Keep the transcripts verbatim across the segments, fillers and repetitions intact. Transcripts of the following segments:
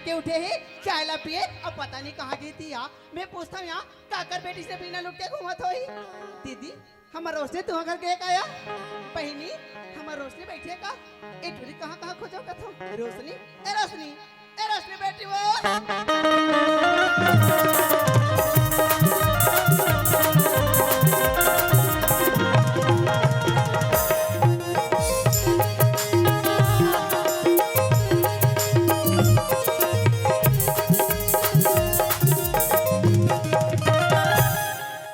के उठे हे, चाय ला पिए, अब पता नहीं कहाँ गे हे या। मैं पूछत हँव या, काकर बेटी से बिना लुट के घूमत होही? दीदी, हमर रोशनी तुँहर घर गे का या? बहिनी, हमर रोशनी बइठे का? ए टुरी कहाँ कहाँ खोजव कथँव? रोशनी, ए रोशनी, ए रोशनी बेटी वो।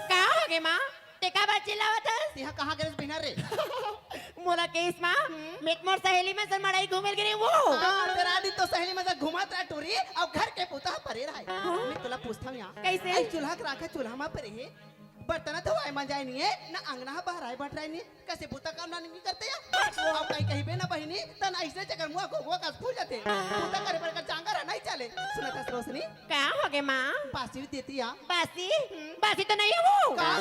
का होगे माँ? तें काबर चिल्लावत हस? तेंहा कहाँ गे रहेस बिना रे? मोला कहिस माँ, हम्म। मैं त मोर सहेली मन संग मड़ई घूमे ल गे रहेंव वो। हाँ, तें रात दिन तो सहेली मन संग घूमत रहे टुरी, अउ घर के बुता ह परे रहय। हाँ। मैं तोला पूछत हँव या। कइसे? अई चूल्हा के राख ह चूल्हा म परे हे। बर्तन ह धोवाय मांजाय नइ हे, ना अंगना ह बहराय बटराय नइ हे। कइसे बुता काम ला नइ करते या? अउ कहीं कहिबे ना बहिनी, त ना अइसने चकर मुँह घोघवा कस फूल जाथे। बुता करे बर का जांगर ह नइ चले। सुनत हस रोशनी? का होगे माँ? बासी देती या। बासी? हम्म। बासी तो नइ हे वो। का?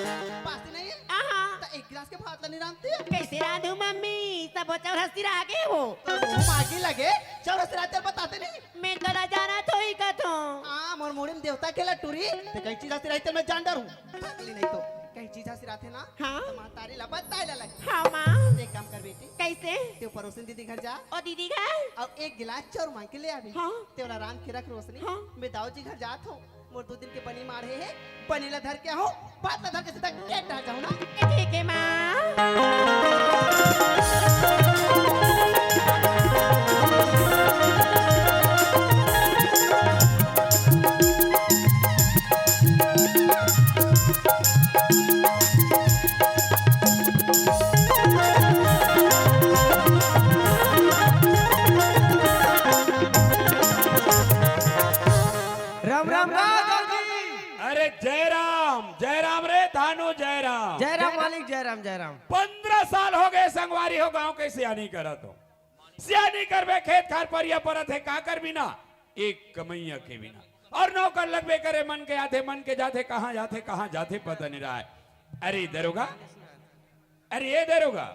बासी नइ हे? आहा। त एक गिलास के भात ला नइ रांधते या? कइसे रांधहूँ मम्मी? सब वो चौरस सिरा गे वो। त मुँह मागी लगे, चौरस सिरा तेला बताते नहीं। मैं तोला जानत होही कथँव। हाँ, मोर मुड़ी म देवता खेलत टुरी, तें कहीं चीज ह सिराही तेला मैं जान डरहूँ। पगली नहीं तो, कहीं चीज ह सिराथे ना, हाँ। त महतारी ला बताय ला लगे। हाँ माँ। एक काम कर बेटी। कइसे? तें परोसिन दीदी घर जा। ओ दीदी घर? अउ एक गिलास चाउर मांग के ले आबे। हाँ। तें ओला रांध के रख रोशनी। हाँ। मैं दाऊ जी घर जात हँव। मोर दू दिन के बनी माढ़े हे, बनी ला धर के आहूँ, भात ला धर के सीधा गेट डाहर जाहूँ ना। ठीक हे माँ। राम राम का जी। अरे जय राम, जय राम रे धानु, जय राम। जय राम मालिक, जय राम, जय राम। पंद्रह साल होगे संगवारी हो, गांव के सियानी करत हँव। सियानी करबे, खेत खार परिया परत हे, काकर बिना? एक कमइया के बिना। अउ नौकर लगबे करे, मन के आथे, मन के जाथे, कहाँ जाथे, कहाँ जाथे, पता नइ रहय। अरे दरोगा, अरे ए दरोगा,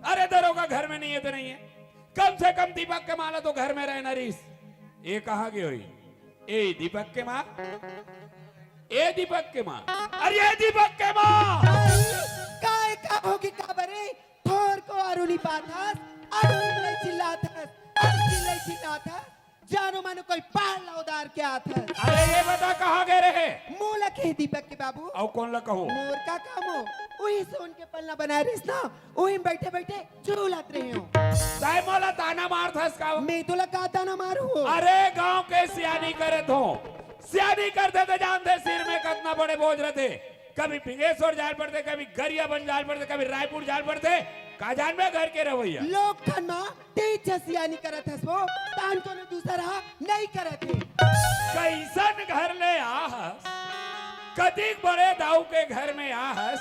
अरे दरोगा घर में नइ हे त नइ हे, कम से कम दीपक के माँ ला तो घर में रहना रहिस। ए कहाँ गे होही? ए दीपक के माँ, ए दीपक के माँ, अरे ए दीपक के माँ। काय का होगे काबर रे? थोरको आरू नइ पात हस, अउ चिल्लई चिल्लात हस, अउ चिल्लई चिल्लात हस। जानो मानो कोई पहाड़ ला उदार के आत हस। अरे ए बता कहाँ गे रहे? मोला कहे दीपक के बाबू। अउ कोन ला कहूँ? मोर का काम हो? उही सोन के पलना बनाय रहिस ना, उही म बइठे बइठे झूलत रहेंव। तैं मोला ताना मारत हस का? मैं तोला का ताना मारहूँ? अरे गांव के सियानी करत हँव। सियानी करथे त जानथे सिर में कतना बड़े बोझ रथे। कभी बिंगेश्वर जाय ल पड़थे, कभी गरियाबंद जाय ल पड़थे, कभी रायपुर जाय ल पड़थे। का जानबे घर के रवैया? लोग खन मा तें सियानी करत हस वो, तान कोनो दूसर ह नइ करत हे। कइसन घर ले आ हस? कतिक बड़े दाऊ के घर में आ हस?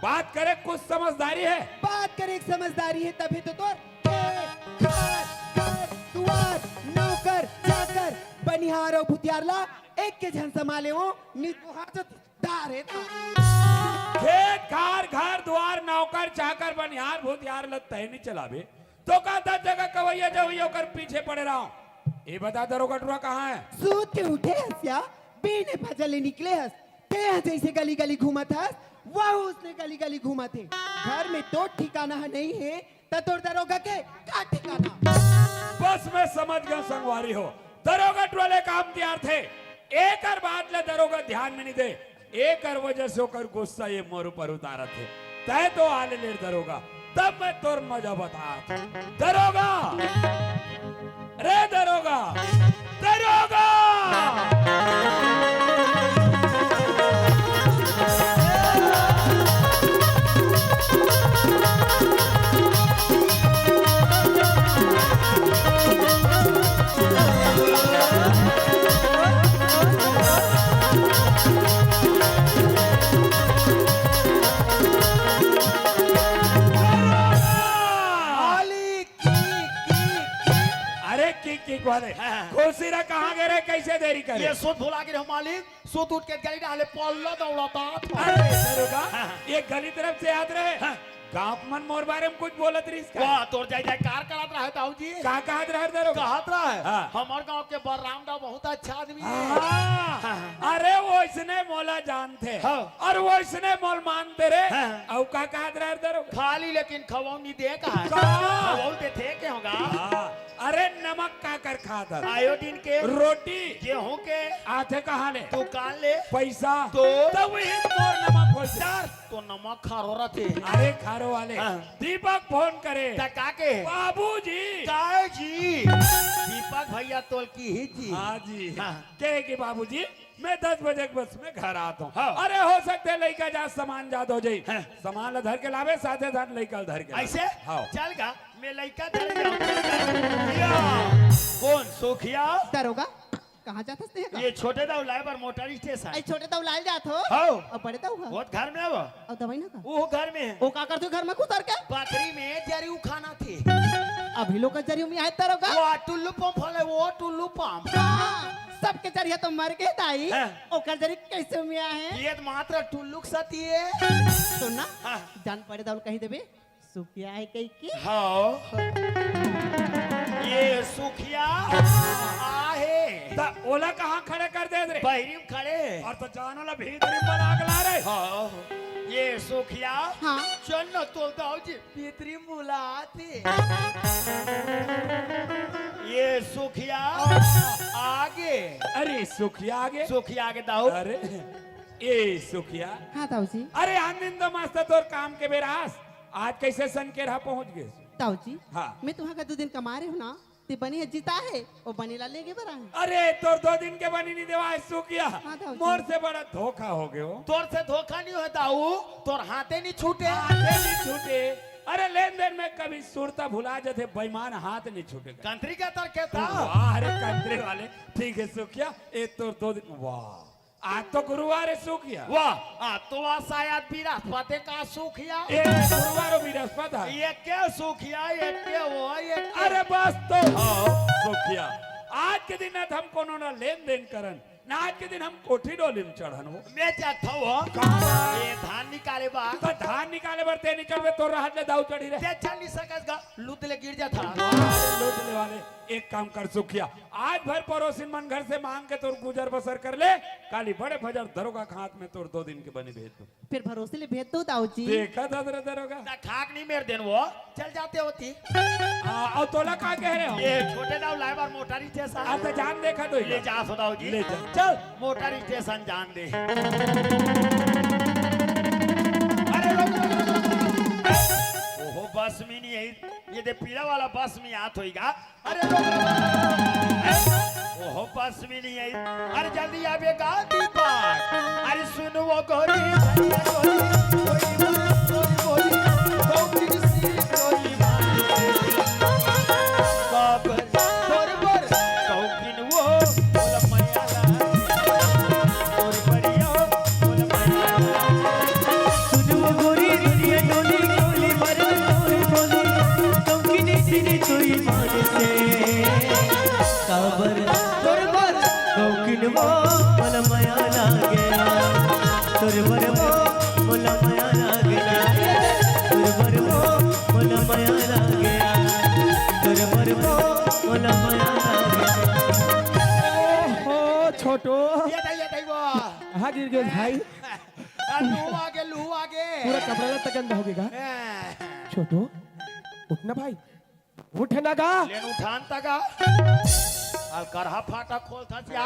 बात करे कुछ समझदारी हे? बात करे के समझदारी हे तभे तो तोर खेत, खार, घर, दुवार, नौकर, चाकर, बनिहार अउ भुतियार ला एक के झन संभाले हो, नित बुहार जो दार हे ना। खेत खार, घर दुवार, नौकर चाकर, बनिहार भुतियार ल तैं नइ चलाबे, तो का दस जगह कवैया जवैया ओकर पीछे पड़े रहव। ए बता दरोगा टुरा कहाँ हे? सूत के उठे हस या, बिने भजन ले निकले हस। तें ह जइसे गली गली घूमत हस, वहू उसने गली गली घूमत हे। घर में तोर ठिकाना ह नइ हे, त तोर दरोगा के का ठिकाना? बस मैं समझ गेंव संगवारी हो, दरोगा टुरा ले काम तियारथे, एकर बात ल दरोगा ध्यान में नइ दे, एकर वजह से ओकर गुस्सा ए मोर ऊपर उतारत हे। तैं तो आ ले ले दरोगा, तब मैं तोर मजा बतात हँव। दरोगा, रे दरोगा, दरोगा। मालिक, की, की, की। अरे, की, की वाले। हाँ। खुशी रह, कहाँ गे रहे, कइसे देरी करे? ए सूत भुला गे रहे मालिक, सूत उठ के गली डाले पल्ला दौड़त आत। अरे, दरोगा, हाँ। ए गली तरफ से आत रहे। हाँ। का आप मन मोर बारे में कुछ बोलत रहिस का? वाह, तोर जय जयकार करत रहे दाऊ जी। का कहत रहे दरोगा? कहत रहे, हाँ। हमर गांव के बलराम दाऊ बहुत अच्छा आदमी हे। हाँ। अरे, वइसने मोला जानथे। हाँ। अउ वइसने मोला मानथे रे। हाँ। अउ का कहत रहे दरोगा? खाली लेकिन खवऊ नइ दे कहा। का? खवऊ देथे के होगा? हाँ। अरे, नमक काकर खात हस? आयोडीन के। रोटी। गेहूं के। आथे कहां ले? दुकान ले। पइसा। तो? त वही मोर नमक होइस। तो नमक खारो रथे। अरे खारो वाले, हाँ। दीपक फोन करे। त का के? बाबूजी। काय जी? दीपक भइया तोल की ही जी। हाँ जी। हाँ। कहे कि बाबूजी, मैं दस बजे के बस में घर आत हूँ। हाँ। अरे हो सकथे लइका जा सामान जात हो जाई। हाँ। सामान ला धर के लावे, साथे साथ लइका ला धर के लावे। अइसे? हाँ। चल गा, मैं लइका धर जाऊँ। या। कोन? सुखिया? दरोगा? कहाँ जात हस तेहा? ये छोटे दाऊ लाए बर मोटर स्टेशन। अई छोटे दाऊ लाए जात हो? हव। अउ बड़े दाऊ हा? वो घर में हव। अउ दवई ना का? वो घर में हे। वो का करथे घर में खुसर के? बकरी में जरी उखाना थे। अभी लोग का जरी में आए तारो का? वो टुल्लू पंप हले, वो टुल्लू पंप। हाँ, सबके जरी तो मर गे दाई। हाँ। ओकर जरी कैसे में आहे? ये तो मात्र टुल्लू के सती हे। सुन ना, हाँ। जान बड़े दाऊ ल कही देबे। सुखिया हे कहि के? हाँ। ये सुखिया आहे। त ओला कहाँ खड़े कर दे रे? बहिरी में खड़े। अउ त जानो ला भीतरी में बना के ला रे। हाँ। ये सुखिया। हाँ। चल न तोर दाऊ जी भीतरी में बुलाथे। ये सुखिया आगे। अरे सुखिया आगे। सुखिया आगे दाऊ। अरे ए सुखिया। हाँ दाऊ जी। अरे आन दिन तो मस्त तोर काम के बेरा अस। आज कैसे सनकेरहा पहुंच गे? दाऊ जी, हाँ। मैं तुहां का दू दिन कमा रहे हूँ ना, ते बनी ह जिताहे, वो बनी ला लेगे बर आहे। अरे तोर दो दिन के बनी नइ देवाय सुखिया। हाँ दाऊ जी। मोर से बड़ा धोखा हो गयो। तोर से धोखा नइ होय दाऊ, तोर हाथे नइ छूटे। हाथे नइ छूटे। अरे लेन देन में कभी सुरता भुला जाथे, बेईमान हाथ नइ छूटे। कंत्री का तर के था। वाह, अरे कंत्री वाले, ठीक हे सुखिया, ए तोर दो दिन, वाह। आज तो गुरुवार हे सुखिया। वाह, आज तो वाह शायद बृहस्पति का सुखिया। ए गुरुवार अउ बृहस्पति हे। एके सुखिया, एके वो, एके। अरे बस तो हव सुखिया। आज के दिन ना त हम कोनो ना लेन देन करन, ना आज के दिन हम कोठी डोली में चढ़न हो। मैं जात हव। कहाँ? ए धान निकाले बर। त धान निकाले बर ते नइ चढ़बे, तोर रहत ले दाऊ चढ़ी रे। ते चढ़ नइ सकस गा, लूत ले गिर जाथा। वाह, लूत ले वाले। एक काम कर सुखिया, आज भर परोसिन मन घर से मांग के तोर गुजर बसर कर ले, काली बड़े फजर दरोगा के हाथ में तोर दो दिन के बनी भेज दूं। फिर भरोसे ले भेज दो दाऊ जी। देखा था तेरा दरोगा। ना खाक नहीं मेर देन वो, चल जाते होती। आ, अउ तोला का कह रहे हो? ये छोटे दाऊ लाए बर मोटर स्टेशन। अब तो जान देखा तो ले जा सो दाऊ जी। ले जा। चल। मोटर स्टेशन जान दे। अरे रुक, रुक, रुक, रुक, रुक। ओहो बस में नहीं है, ये दे पीला वाला बस में आत होइगा। अरे रुक, रुक, रुक, रुक। ओहो बस में नहीं आई। अरे जल्दी आ बे गांधी पार। अरे सुन वो गोरी, गोरी, गोरी, गोरी, गोरी, गोरी, गोरी, गोरी, गोरी, गोरी, गोरी, गोरी, गोरी, वो, बोल मैया ला। तोर बढ़िया, बोल मैया ला। सुन वो गोरी दुनिया डोली, डोली मरे तोर बोली। कौकिनी सिरी तोई मान से। काबर तोर बर, कौकिन वो, बोल मैया लागे। तोर बर वो, बोल मैया लागे। तोर बर वो, बोल मैया लागे। तोर बर वो, बोल मैया लागे। ओहो, छोटू। ये दे, ये दे वो। कहाँ गिर गए भाई? आ, लू आगे, लू आगे। पूरा कपड़ा लत्ता गंदा हो गया। हाँ। छोटू, उठ ना भाई, उठ ना गा। लेन उठान ता गा। अउ करहा फाटा खोल था क्या?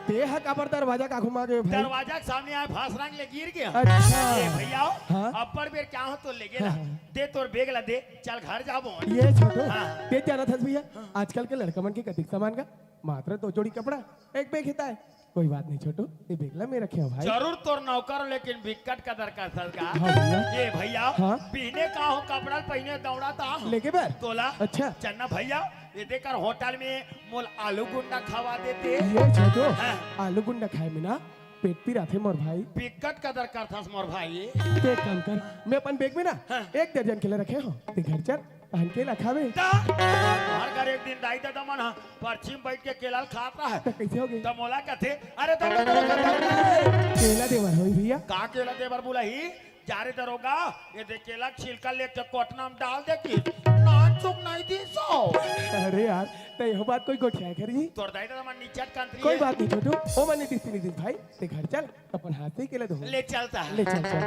ते ह काबर दरवाजा का घुमा गए भाई? दरवाजा के सामने आए, फांस रंग ले गिर गया। अच्छा। ए भैया, हाँ? अब्बड़ बेर क्या हो तो लेगे ना। हाँ, हाँ। दे तोर बेग ला दे, चल घर जाबो। ये छोटू, हाँ। ते जानत हस भैया, हाँ। आजकल के लड़का मन के कतिक सामान का मात्र दो जोड़ी कपड़ा, एक बेग हेता है। कोई बात नहीं छोटू, ये बेग ला मैं रखे हूँ भाई। जरूर तोर नौकर, लेकिन बिकट कदर करथस गा। हाँ भैया। ये भैया, हाँ? पीने का हो कपड़ा पहने दौड़ा था। लेके बर? तोला। अच्छा। चन्ना भैया, ये देकर होटल में मोल आलू गुंडा खवा देते। ये छोटू, हाँ। आलू गुंडा खाए में ना पेट पिराथे मोर भाई। बिकट कदर करथस मोर भाई। ते एक काम कर, मैं अपन बेग में ना हाँ। एक दर्जन केला रखे हूँ, ते घर चल। पहन के रखा बे। ता, हर घर एक दिन दाई ददा मन ह परछी म बइठ के केला ल खात रहय। त कइसे हो गे? त मोला कथे, "अरे ददा, ददा, ददा, ददा।" केला देवर होई भैया। का केला देवर बुलाही? जा रे दरोगा, ये दे केला के छिलका लेके कोटना में डाल दे कि नान चुक नहीं दी सो। अरे यार, त एहो बात कोई गोठिया करी? तोर दाई दादा मन निचट कंत्री कोई है। बात नहीं छोटू, ओ मने दिस नहीं दिस भाई, ते घर चल, अपन हाथ से केला दो। ले चलता। ले चल, चल।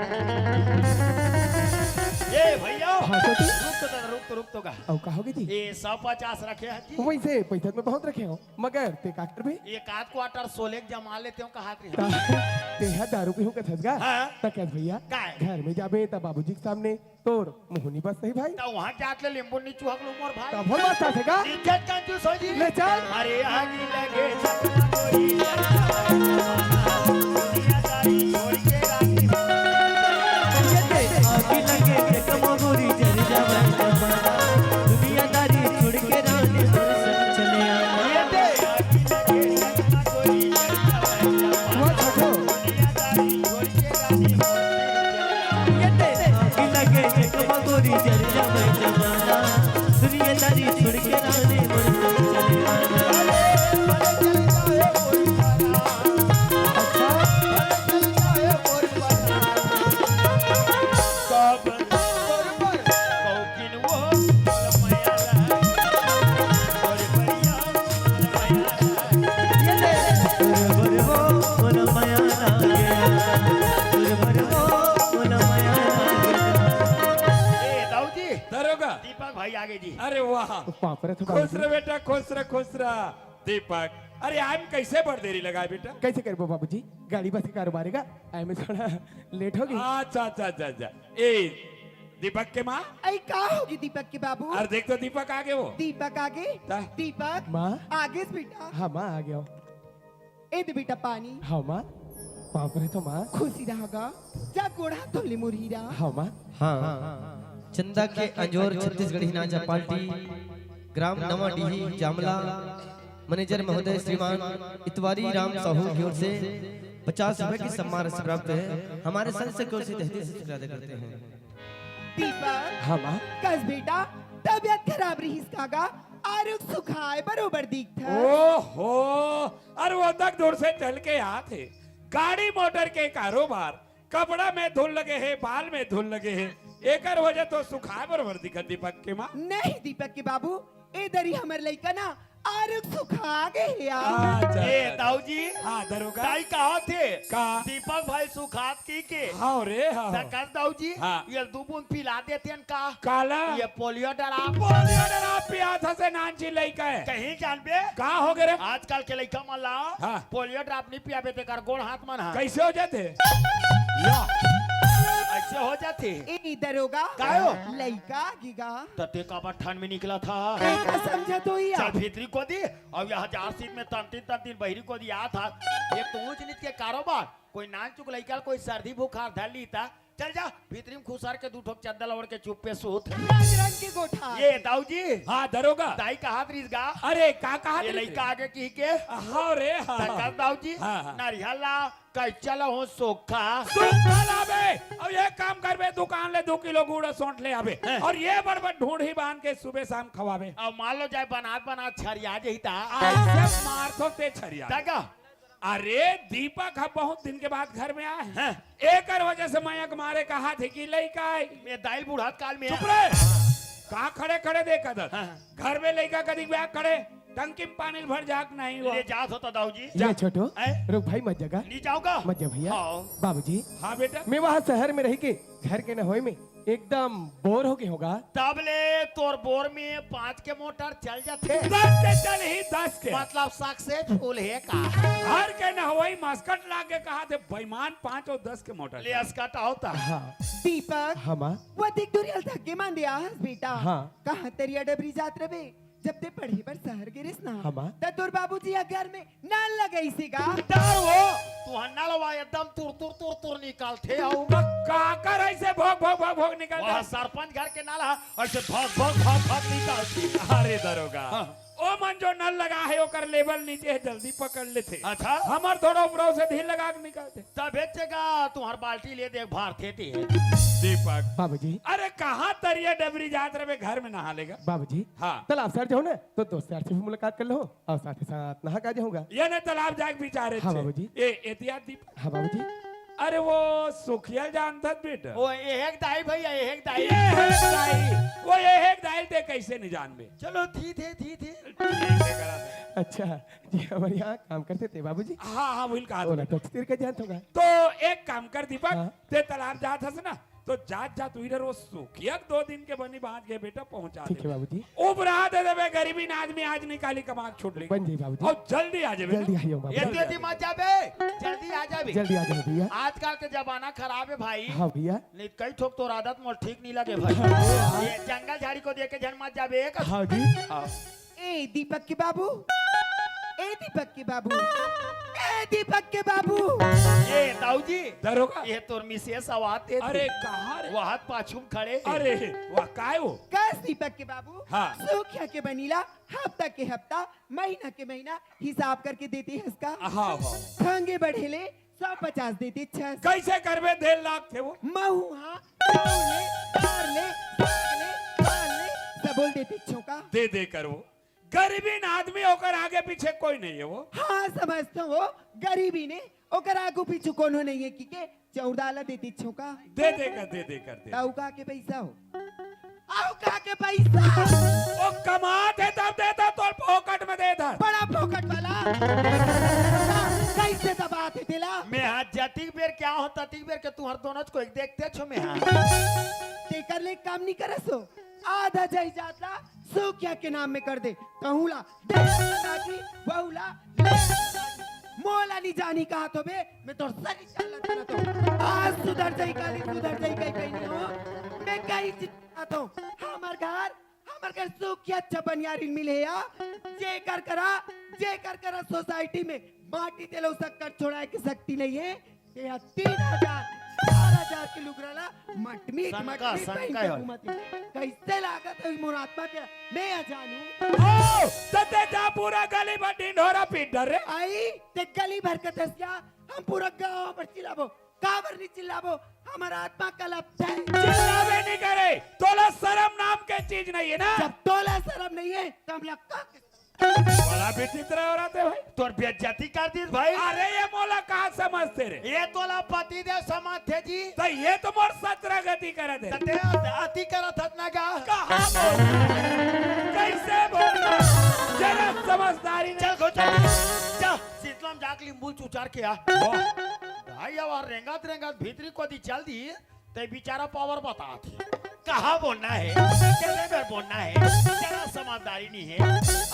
ए भैया, हाँ, छोटू। रुक तो दादा, रुक तो, रुक तो गा। औ का होगे जी? ये सौ पचास रखे हैं जी। वैसे पैसा तो मैं बहुत रखे हूँ, मगर ते का करबे? एक आध क्वार्टर सोले के जमा लेते हो, कहा थे। ता-, ते हा दारू पीहूं कथस गा? हाँ। त कस भैया, काय? घर में जाबे त बाबूजी के सामने तोर मुहनी बस सही भाई। त वहां जात ले नींबू नी चुहक लू मोर भाई। तब हो बात साथे गा? इज्जत कंजूस हो जी। ले चल। अरे आगी लगे छतमा गोरी, दुनियादारी छोड़ के रानी। आगी लगे छतमा गोरी, जल जावे जमाना। दुनियादारी छोड़ के रानी, तोर संग चले आना। ये दे। आगी लगे छतमा गोरी, जल जावे जमाना। वाह, छोटू। दुनियादारी छोड़ के रानी, मोर संग चले आना। ये दे। आगी लगे छतमा गोरी, जल जावे जमाना। दुनियादारी छोड़ के रानी, मोर संग चले आना। ए, दाऊ जी, दरोगा। दीपक भाई आगे जी। अरे वाह। बाप रे, तो खुश रह बेटा, खुश रह, खुश रह। दीपक, अरे आए में कैसे बड़ देरी लगाए बेटा? कैसे करबो बाबूजी, गाड़ी बस के कारोबार हे गा, आए में थोड़ा लेट होगे। अच्छा, अच्छा, अच्छा, अच्छा। ए, दीपक के माँ? अई का होगे दीपक के बाबू? अरे देख तो दीपक आगे वो। दीपक आगे? ता? दीपक? माँ? आगे से बेटा। हाँ माँ, आ गया। ए दे बेटा पानी। हाँ माँ, पाँव परे तो माँ। खुशी रहा गा, जा गोड़ हाथ धो ले मोर हीरा। हाँ माँ। हाँ, चंदा के अंजोर छत्तीसगढ़ी नाचा पार्टी, ग्राम नवा डीही जामला, मैनेजर महोदय श्रीमान इतवारी राम साहू की ओर से पचास रुपए की सम्मान राशि प्राप्त है। हमारे संघ से की ओर से तहे दिल से शुक्रिया अदा करते हैं। दीपक। हाँ माँ। कस बेटा, तबीयत खराब रहिस का गा? आरुग सुखाए बरोबर दिखत। ओहो, अरे वो तक दूर से चल के आत हे। गाड़ी मोटर के कारोबार, कपड़ा में धूल लगे हे, बाल में धूल लगे हे, एकर वजह तो सुखाए बरोबर दिखत दीपक के माँ। नहीं दीपक के बाबू, ए दरी हमर लइका ना आरुग सुखा गे हे यार। अच्छा, ए, अच्छा। दाऊ जी। हाँ, दरोगा। दाई कहा थे? का? दीपक भाई सुखात की के? हाँ रे, हाँ। त कस दाऊ जी, हाँ। ये दू बूंद पिला देते हैं का? काला? ये पोलियो डराप। पोलियो डराप पिया था से नानची लइका हे। कहीं जानबे? का होगे रे? आजकल के लइका मन ला हाँ। पोलियो डराप नहीं पियाबे ते कर गोड़ हाथ मन हा। कैसे हो जाते? या। ऐसे हो जाते। ए दरोगा। का हो? लइका गिगा। त ते काबर ठंड में निकला था? ए, का समझा तो ही चल आप। भीतरी को दी। अब यह हजार सीट में तंतिन तंतिन बहिरी को दिया था। एक तो ऊंच नीच के कारोबार, कोई नान चुक लइका कोई सर्दी बुखार धर ली था। चल जा, भीतरी में खुसर के दू ठोक चद्दर ओढ़ के चुप्पे सूत। रंग रंग के गोठा। ए दाऊ जी। हाँ, दरोगा। दाई कहात रहिस गा। अरे, का कहात ये रहिस? लइका आगे की के? हाँ रे, हाँ। त कस दाऊ जी, हाँ, हाँ। नरिहर ला, कच्चा ला हो सोखा। सोखा लाबे। अब ये काम करबे, दुकान ले दू किलो गुड़ सोंठ ले आबे। हैं। और ये बड़ बड़ ढूंढी बांध के सुबह शाम खवाबे। अब मान लो जाए बनात बनात छरिया जही ता। ऐसे मार तो ते छरिया। तका? अरे, दीपक ह बहुत दिन के बाद घर में आए हैं। हाँ। एकर वजह से मैं अक मारे कहा थे कि लइका आई। मैं दाइल बुढ़ात काल में चुप रहे। का खड़े खड़े देखत हस? हाँ। घर में लइका कदी ब्याह खड़े, टंकी में पानी भर जाक नहीं हो। ले जात होता दाऊ जी। ये जा। छोटू, हैं? रुक भाई, मत जगा। नहीं जाओगा? मत जा भैया। हाँ। बाबूजी, हाँ बेटा। मैं वहाँ शहर में रही के घर के न होए में एकदम बोर हो गए होगा। तब ले तोर बोर में पाँच के मोटर चल जाथे। दस के चल ही, दस के। मतलब सक्सेसफुल हे का? हर के न होई मस्कट लाग के कहा थे बेईमान, पाँच और दस के मोटर ले चल। अस्कट आओ ता। हाँ। दीपक, हाँ माँ। वो दिख दुरियल थक के मान दिया हस बेटा। हाँ। कहाँ तरिया डबरी जात रहे? जब ते पढ़े बर शहर गे रेस ना, हाँ, माँ। त तोर बाबूजी ह घर में नल लगइसे गा। डर हो, तुहर नलवा एकदम तुर तुर तुर तुर निकलथे अउ। त काकर ऐसे भोग भोग भोग भोग निकलथे? वह सरपंच घर के नल ह, ऐसे भोग भोग भोग भोग निकलथे। अरे दरोगा, हाँ। ओ मन जो नल लगा हे, ओकर लेवल नीचे हे, जल्दी पकड़ लेथे। अच्छा। हमर थोड़ा ऊपरों से धीर लगा के निकलथे। तभे जगह तुहर बाल्टी ले दे, भारते ते। दीपक। बाबूजी। अरे कहाँ तरिया डबरी जात रहे, घर में नहा लेगा। बाबूजी। हाँ। तालाब सर जाओ ना, तो दोस्त यार से भी मुलाकात कर लो और साथ ही साथ नहा के आ जाऊंगा। ये ना तालाब जाके विचारे हाँ, छे। बाबूजी। ए, एहतियात दीपक। हाँ, बाबूजी। अरे वो सुखिया ल जानथस बेटा? वो एहेक दाई भैया, एहेक दाई। एहेक दाई। वो एहेक दाई ल ते कइसे नइ जानबे? चलो, ठीक हे, ठीक हे। अच्छा, जे हमर इहाँ काम करथे ते बाबूजी? हाँ, हाँ, वही कहा ओला तो। तो तीर के जानत होगा। तो एक काम कर दीपक, हाँ। ते तालाब जात हस ना, तो जात जात उही डर वो सुखिया के दो दिन के बनी बाँच गे बेटा, पहुँचा ठीक हे दे। बाबूजी। उबरा दे देबे, गरीबीन आदमी आज निकाली कमा के छुट्टी। बन जाई बाबूजी। अउ जल्दी आ जाबे जल्दी ना। आइयो बाबू। ये जल्दी तेजी आ मत जाबे, जल्दी आ जाबे। जल्दी आ जाबे भैया। आजकल के जमाना खराब हे भाई। हाँ भैया। नहीं, कई ठोक तोर आदत मोर ठीक नइ लगे भाई। हाँ। ये जंगल झाड़ी को देख के झन मत जाबे एक। हाँ जी। हाँ। ए दीपक के बाबू, ए दीपक के बाबू, ए दीपक के बाबू। ये दाऊ जी, दरोगा। ये तोर मिसेस आवाज दे। अरे कहाँ रे? वो हाथ पाछू में खड़े हे। अरे वाह, काय हो? कस दीपक के बाबू, हाँ। सुखिया के बनी ला हफ्ता के हफ्ता, महीना के महीना हिसाब करके देते हस का? हाँ, हाँ। संगे बढ़े ले सौ पचास देते छस। कइसे करबे? डेढ़ लाख थे वो। महू हाँ, ले, तार ले, साग ले, पाल ले, सब बोल देते छो का। दे दे कर वो। गरीबीन आदमी ओकर आगे पीछे कोई नइ हे वो। हाँ, समझथों वो, गरीबीन हे, ओकर आगू पीछू कोनो नइ हे, कि के चौरदा ला देती छो का। दे दे कर, दे दे कर, दे। त अउ का के पइसा हो? अउ का के पइसा? वो कमात हे तब देथस, तोर फोकट में देथस। बड़ा फोकट वाला। कइसे दबात हे तेला? मैं हा जतिक बेर के आहों, ततिक बेर के तुँहर दोनों को एक देखते छो मैं हा। तेकर ले काम नइ करस हो। आधा जायदाद ला सुखिया के नाम में कर दे। कहूँ ला, दे लागी, बहू ला, ले लागी। मोला नइ जानी कहाथों बे, मैं तोर सरी चाल ला जानथों। आज सुधर जाई, काली सुधर जाई, कहीं, कहीं नइ हो। मैं कहीं चीज जानथों। हमर घर, हमर घर सुखिया अच्छा बनियारिन मिले हे या। जेकर करा, जेकर करा सोसाइटी में माटी तेला उसक्कर छोड़ाए के शक्ति नइ हे। तेहा तीन हजार, चार हजार के लुगरा ला मटमीट, शंका, मटमीट शंका पहिन के हे। घूमत हे। कइसे लागत हे मोर आत्मा के? मैं अजान हूँ। ओ, त ते जा पूरा गली भर ढिंढोरा पीट डर रे। आई, ते गली भर के दसिया, हम पूरा गाँव भर चिल्लाबो। काबर नइ चिल्लाबो? हमर आत्मा कलपथे। चिल्लाबे नइ करे, तोला शरम नाम के चीज नइ हे ना? जब तोला शरम नइ हे, त हमला का बड़ा विचित्र औरत हे भाई। तोर बेइज्जती कर दिस भाई। अरे ये मोला का समझथे रे? ये तोला पति देव समझथे जी। त ये तो मोर सत्रह गति करत हे। त ते अति करत हस ना गा? कहाँ बोल? कइसे बोल? जरा समझदारी नइ। चल घुच जा। जा, शीतलम जाके लिंबू चुचार के आ। वाह। भाई अब रेंगत रेंगत भीतरी कोती चल दिस। ते बिचारा पावर बतात हे। कहाँ बोलना हे, केते बेर बोलना हे, जरा समझदारी नइ हे।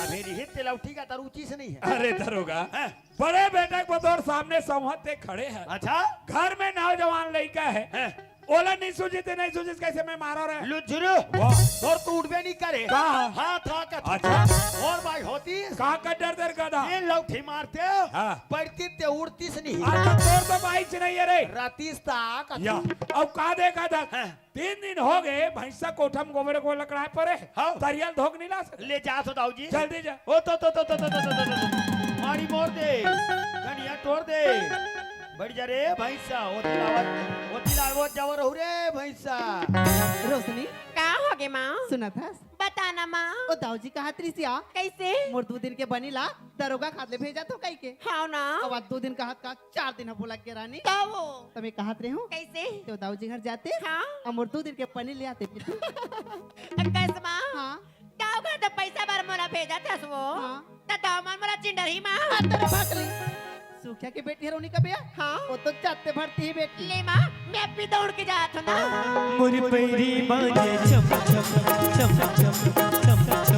अभी रिहिस तेला उठी का तार उचिस नइ हे। अरे दरोगा, हैं? बड़े बेटा के बतौर सामने संवत ते खड़े हस। अच्छा? घर में नौजवान लइका हे। हैं? ओला नइ सूझिस ते नइ सूझिस कइसे मैं मारों रे? लुझुरु। वाह। तोर तो उठबे नइ करे। का? हाँ, था का। अच्छा। अउ भाई होतिस। का का डर डर गधा? ये लौठी मारते। हाँ। पड़तिस ते उठतिस नइ। अरे तोर तो बाइच नइ हे रे। रतिस ता का। या, अब का देखत हस? हैं? तीन दिन हो गे, भइँसा कोठा में गोबर को लकड़ाए परे। हाँ। तरिया ल धोक नइ लास। ले जाथों दाऊ जी। जल्दी जा। ओ तो, तो, तो। मारी मोर दे, कनिया टोर दे। बढ़ जा रे भइँसा, ओती लावत, ओती लावत जावत रहूँ रे भइँसा। रोशनी। का हो गे माँ? सुनत हस? बता ना माँ। ओ दाऊ जी कहत रिहिस या। कइसे? मोर दू दिन के बनी ला दरोगा खात ले भेजथों कहिके। हाँ ना। अब आज दू दिन कहत का चार दिन ह बोला के रानी। का वो? त मैं कहत रहेंव। कइसे? ते दाऊ जी घर जाते। हाँ। अउ मोर दू दिन के बनी ले आते। कस माँ? हाँ। दाऊ घर त पइसा बर मोला भेजत हस वो। हाँ। त दाऊ मन मोला चिंडरही माँ। हाँ, तेरा भाटली। सुखिया के बेटी हरौनी का बिया? हाँ। वो तो जाते भरती ही बेटी। ले माँ, मैं भी दौड़ के जात हूँ ना। मोर पैरी बाजे छम छम, छम छम, छम छम,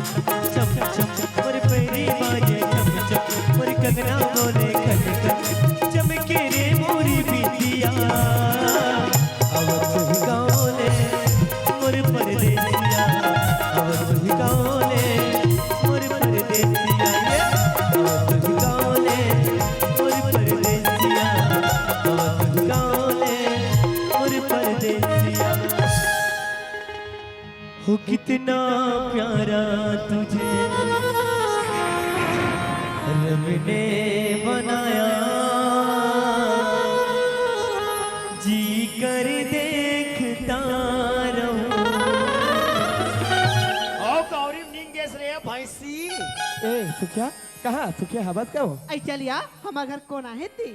छम छम। मोर पैरी बाजे छम छम, मोर कंगना बोले खन खन। चमके रे मोरी बिंदिया, अब तुही गाँव ले मोर परदेसिया, अब तुही गाँव ले मोर परदेसिया, ये अब तुही गाँव ले मोर परदेसिया, अब तुही गाँव ले मोर परदेसिया। हो कितना प्यारा तुझे रब ने बनाया, जी कर देखता रहूं। ओ गौरी निंगेश रे भैंसी। ए, सुखिया, कहाँ? सुखिया, हवस का हो? ऐ चलिया, हमार घर कोन आहे ती?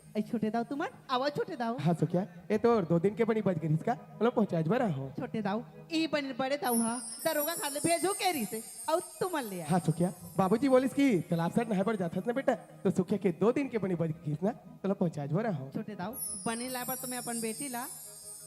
ए छोटे दाऊ, तुमन आवा छोटे दाऊ। हाँ सुखिया, ए तोर दो दिन के बनी बच गे रिहिस का? ओला पहुँचाए बर आए हों। छोटे दाऊ, ई बनी बड़े दाऊ हा दरोगा खान ले भेजहूँ कहे रिहिसे, अउ तुमन ले आए। हाँ सुखिया, बाबूजी बोलिस कि तालाब सर नहाए बर जाथस ना बेटा, त सुखिया के दो दिन के बनी बच गे रिहिस ना, त ओला पहुँचाए बर आए हों। छोटे दाऊ, बनी लाए बर तो मैं अपन बेटी ला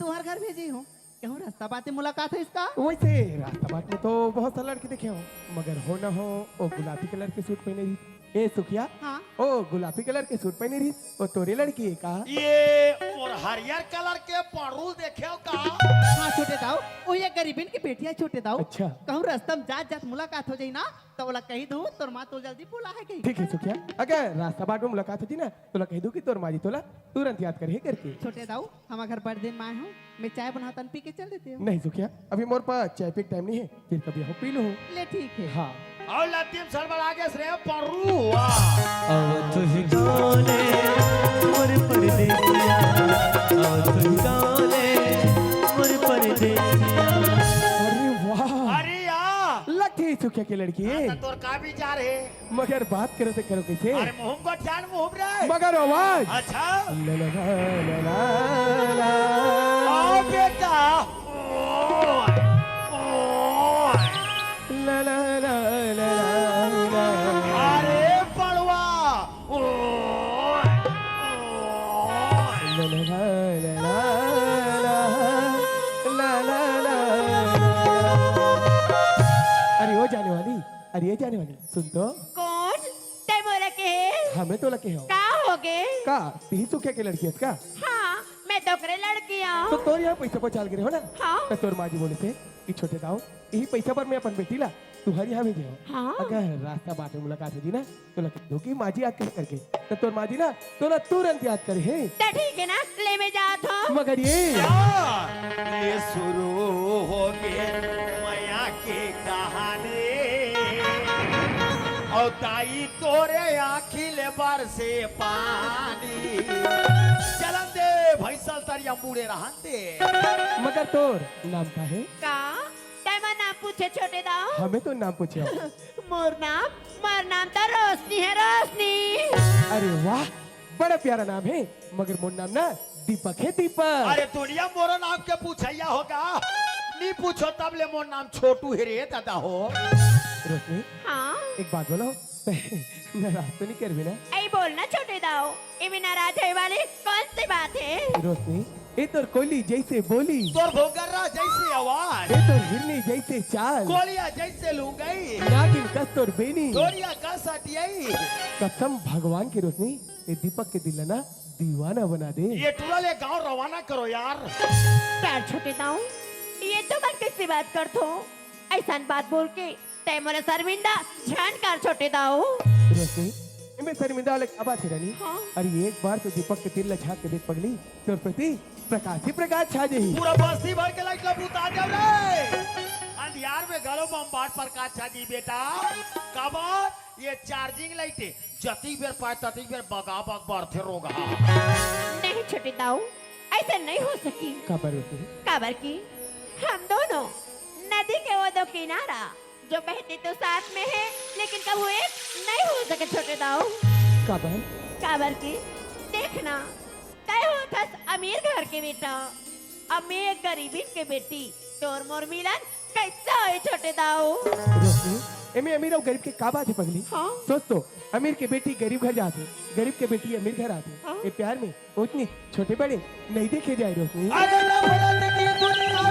तुम्हर घर भेजे हों, कहूँ रास्ता बाटे मुलाकात होइस का? वइसे रास्ता बाट में तो बहुत सा लड़की देखे हों, मगर हो ना हो, ओ गुलाबी कलर के सूट पहिने रिहिस। ए सुखिया, हाँ? ओ गुलाबी कलर के सूट पहिने रिहिस, ओ तोरे लड़की हे का? ए मोर हरियर कलर के पड़रू देखे हों का? हाँ छोटे दाऊ, ओ ये गरीबिन के बेटी हे छोटे दाऊ। अच्छा। कहूँ रास्ता में जात जात मुलाकात हो जाही ना, त ओला कहि दूँ, तोर माँ तोला जल्दी बुलाही कहि। ठीक हे सुखिया, अगर रास्ता बाट में मुलाकात हो जाही ना, त ओला कहि दूँ कि तोर माँ जी तोला तुरंत याद करही करके। छोटे दाऊ, हमर घर बड़ दिन में आए हों, मैं चाय बनाथों, पी के चल देते हों। नहीं सुखिया, अभी मोर पास चाय पी के टाइम नइ हे, फेर कभी आहूँ पी लूँ। ले ठीक हे। हाँ। अउ लत्ती म सड़बड़ागेस रे पड़रू। अउ तुही गाँव ले मोर परदेसिया, अउ तुही गाँव ले मोर परदेसिया। अरे वाह। अरे या। लग गे सुखिया के लड़की। हाँ, त तोर का विचार हे? मगर बात करे से करो कैसे? अरे मुँह को ध्यान मुँह रे। मगर आवाज। अच्छा। ला ला ला ला ला ला। आओ बेटा। ओए, ओए। ला ला ला ला ला ला। अरे पड़वा। ओए, ओए। ला ला ला ला ला। ला ला ला ला ला। अरे ओ जाने वाली, अरे ये जाने वाली, सुन तो। कोन? तैं मोला केहे? हाँ, मैं तोला केहे हों। का होगे? का? तिही सुखिया के लड़की हस का? हाँ, मैं तो ओकरे लड़की आँव। त तोर यहाँ पैसा पहुँचाय ल गे रेहेंव ना? हाँ। त तोर माँ जी बोलिस हे कि छोटे दाऊ, इही पैसा बर मैं अपन बेटी ला तुँहर यहाँ भेजे हँव। हाँ। अगर रास्ता बाट में मुलाकात हो जाही ना, तोला कहि दूँ कि माँ जी याद करे करके। त तोर माँ जी ना तोला तुरंत याद करही। त ठीक हे ना, ले मैं जात हँव। मगर ये का? ये शुरू होगे मया के कहानी। अउ दाई तोरे आँखी ले बरसे पानी। चलन दे भैंसा ल तरिया म बूड़े रहन दे। मगर तोर नाम का हे? का? तैं मोर नाम पूछे छोटे दाऊ? हाँ, मैं तोर नाम पूछे हँव। मोर नाम, मोर नाम तो रोशनी हे, रोशनी। अरे वाह, बड़ा प्यारा नाम हे, मगर मोर नाम ना दीपक हे, दीपक। अरे दुनिया मोरो नाम के पूछइया होगा, नी पूछों तब ले मोर नाम छोटू हे रे दादा हो। रोशनी, हाँ? एक बात बोलँव, नाराज तो नी करबे ना? अई बोल ना छोटे दाऊ, एमे नाराज होय वाले कौन सी बात हे? रोशनी, ए तोर कोयली जइसे बोली। तोर भोगर्रा जइसे आवाज। ए तोर हिरनी जइसे चाल। कोरिया जइसे लुगई। नागिन कस तोर बेनी। डोरिया कस अटियई। कसम भगवान के रोशनी, ए दीपक के दिल ल ना दीवाना बना दे। ए टूरा ल ए गाँव रवाना करो यार। यार छोटे दाऊ, ए तो मन कइसे बात करथो? अइसन बात बोल के तैं मोला शर्मिंदा झन कर छोटे दाऊ। रोशनी, एमे शर्मिंदा वाले का बात हे रानी? हाँ। अरे एक बार तो दीपक के दिल ल झाँक के देख पगली, तोर प्रति प्रकाश ही प्रकाश छा जाही। पूरा बस्ती भर के लाइट ल बुता देव रे। अंधियार में घलो बम्बाट प्रकाश छा जाही बेटा। काबर? ए charging लाइट हे, जतिक बेर पाय ततिक बेर बगा बग बरथे रोगहा। नहीं छोटे दाऊ, अइसे नइ हो सके। काबर रोशनी? काबर कि हम दोनों नदी के ओ दो किनारा जो बहते तो साथ में हे, लेकिन कभू एक नइ हो सके छोटे दाऊ। काबर? काबर कि देख ना, तैं होथस अमीर घर के बेटा, अउ मैं गरीबिन के बेटी, तोर मोर मिलन कइसे होही छोटे दाऊ? रोशनी, एमे अमीर अउ गरीब के का बात हे पगली? हाँ। सोच तो, अमीर के बेटी गरीब घर जाथे, गरीब के बेटी अमीर घर आथे। हाँ। ए प्यार में ऊँच नीच, छोटे बड़े नइ देखे जाय रोशनी। अरे नफरत की दुनिया में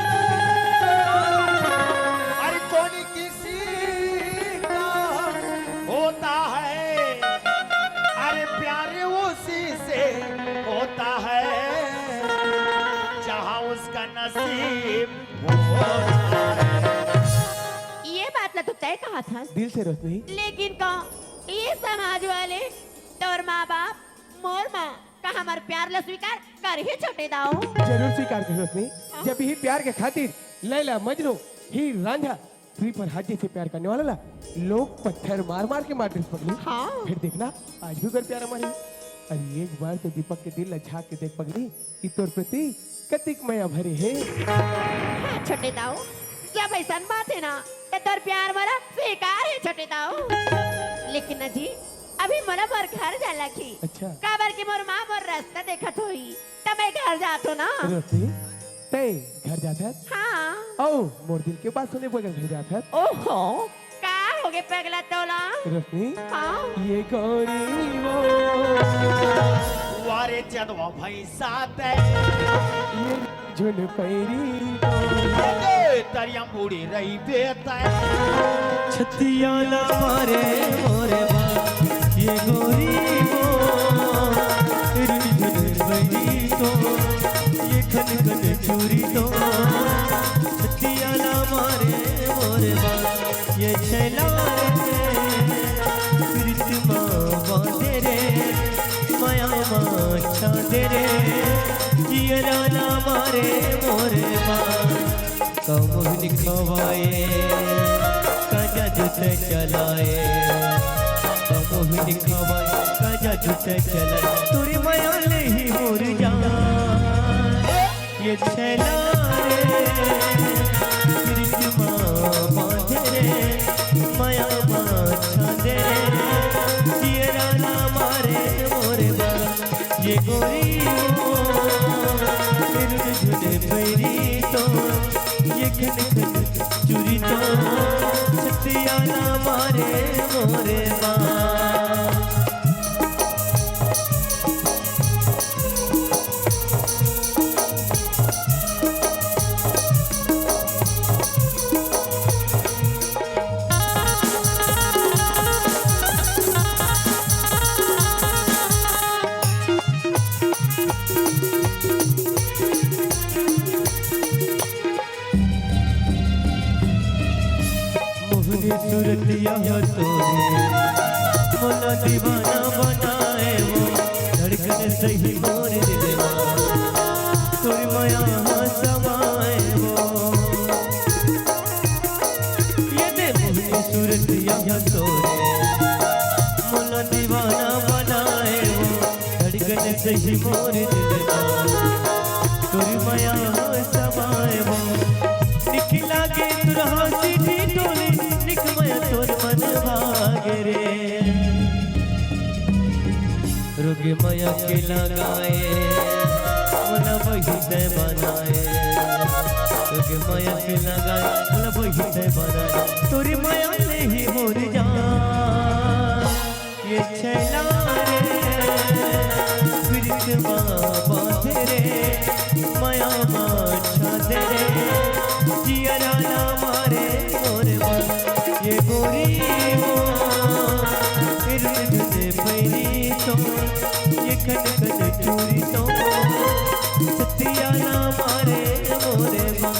हर कोई किसी का होता है, अरे प्यार उसी से होता है जहाँ उसका नसीब होता है। ए बात ला तो तैं कहत हस। दिल से रोशनी। लेकिन का ए समाज वाले, तोर माँ बाप, मोर माँ, का हमर प्यार ला स्वीकार करही छोटे दाऊ? जरूर स्वीकार करही रोशनी। हाँ। जब इही प्यार के खातिर लैला मजनू, हीर रांझा, श्री फरहाद जइसे प्यार करने वाला ला लोग पत्थर मार मार के मार देथे पगली। हाँ। फेर देखना, आज भी ओकर प्यार अमर हे। अरे एक बार तो दीपक के दिल ला झाँक के देख पगली, कि तोर प्रति कतिक मया भरे हे। हाँ छोटे दाऊ, जब अइसन बात हे ना, त तोर प्यार मोला स्वीकार हे छोटे दाऊ। लेकिन ना जी, अभी मोला मोर घर जाए लगही। अच्छा। काबर कि मोर माँ मोर रास्ता देखत होही, त मैं घर जात हो ना। रोशनी, तैं घर जात हस? हाँ। अउ मोर दिल के बात सुने बगल घर जात हस? ओहो, का होगे पगला तोला? रोशनी, हाँ। ये गोरी वो। वारे चंदवा भैंसा ते। ये झुन पैरी को। ए, तरिया मुड़ी रही बेता। छतिया ला मारे मोरे बा, ये गोरी वो। रुझुन पैरी को, ये खन खन चूरी तो। छतिया ला मारे मोरे बा, ये छैला रे, प्रीत मा बांधे रे, माया मा छांदे रे, जियरा ला मारे मोरे बा। कमोहिनी खवाए, का जादू तैं चलाए, कमोहिनी खवाए, का जादू तैं चलाए, तोरे माया ले ही मोर जान। ये छैला रे, प्रीत मा बांधे रे, माया मा छांदे रे, जियरा ला मारे मोरे बा। ये गोरी वो, ये रुझुन पैरी तो, ये खन खन चूरी तो, छतिया ला मारे मोरे बा। मोहनी सूरतिया तोरे, मोला दीवाना बनाए वो, धड़कन सही मोर दिलवा, तोर माया मा समाए वो। ये दे मोहनी सूरतिया तोरे, मोला दीवाना बनाए वो, धड़कन सही मोर दिलवा, तोर माया मा समाए वो। निक लागे तोर हंसी ठिठोली, निक माया तोर मन भागे रे। रोग माया के लगाए, मोला बही तैं बनाए। रोग माया के लगाए, मोला बही तैं बनाए। तोर माया ले ही मोर जान। ये छैला रे, प्रीत मा बांधे रे, माया मा छांदे रे, जियरा ला मारे मोरे बा। ये गोरी वो, ये रुझुन पैरी तो, ये खन खन चूरी तो, छतिया ला मारे मोरे बा।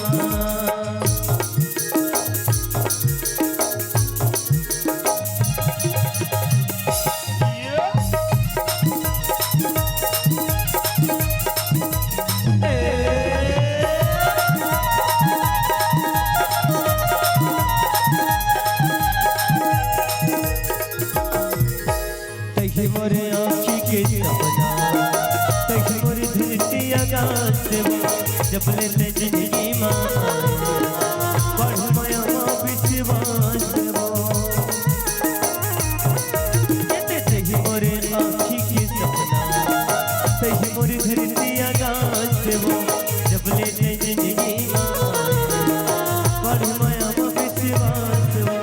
तही मोरे आँखी के सपना, तही मोरे धरती आकाश वो, जब ले तैं जिंदगी मा आए, बढ़ू माया मा विश्वास वो। ये दे तही मोरे आँखी के सपना, तही मोरे धरती आकाश वो, जब ले तैं जिंदगी मा आए, बढ़ू माया मा विश्वास वो।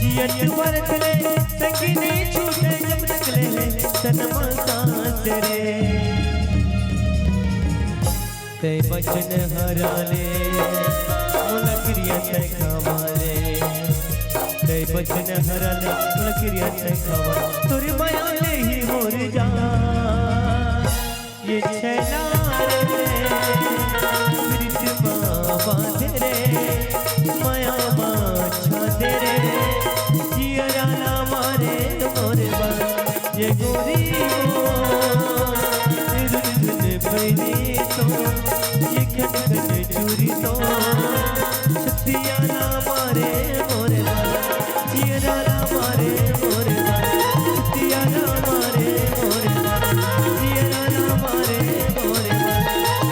जियत बरत ले, तंगी नहीं छूटे, जब तक ले, तन मा सांस रे। तैं बचन हरा ले, मोला किरिया तैं खवा ले। तैं बचन हरा ले, मोला किरिया तैं खवा ले। तोर माया ले ही मोर जान। ये छैला रे, प्रीत मा बांधे रे, माया मा छांदे रे, जियरा ला मारे मोरे बा। ये गोरी वो, ये रुझुन पैरी तो, ये खन खन चूरी तो, छतिया ला मारे मोरे बा। जियरा ला मारे मोरे बा, जियरा ला मारे मोरे बा, जियरा ला मारे मोरे बा,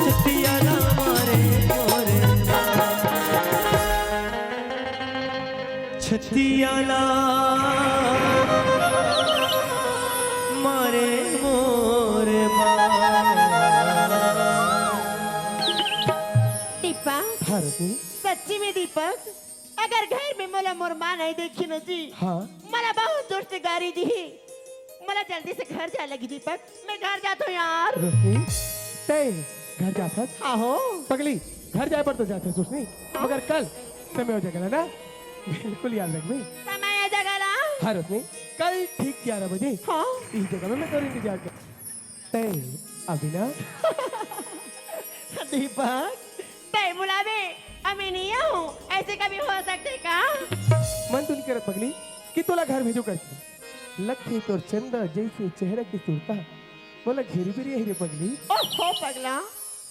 छतिया ला मारे मोरे बा। छतिया ला रोशनी। सच्ची में दीपक, अगर घर में मोला मोर माँ नहीं देखी न जी, हाँ। मोला बहुत जोर से गारी दी। मोला जल्दी से घर जाए लगी दीपक, मैं घर जात हूँ यार। रोशनी, तय घर जात हस? आहो। पगली, घर जाए पर तो जात हस रोशनी, हाँ। मगर कल समय हो जाएगा ना, बिल्कुल याद रखबे। समय हो जाएगा ना? हाँ रोशनी, कल ठीक ग्यारह बजे हाँ। इस जगह में मैं तोर इंतजार कर। तय अभी ना। दीपक, तय बुलावे, अभी नहीं आऊँ, ऐसे कभी हो सकते का? मन तो नहीं करत पगली कि तोला घर भेजो करके। लखे तोर चंदा जैसे चेहरा की सुरता, बोला घेरी बेरी यही रे पगली। ओहो पगला,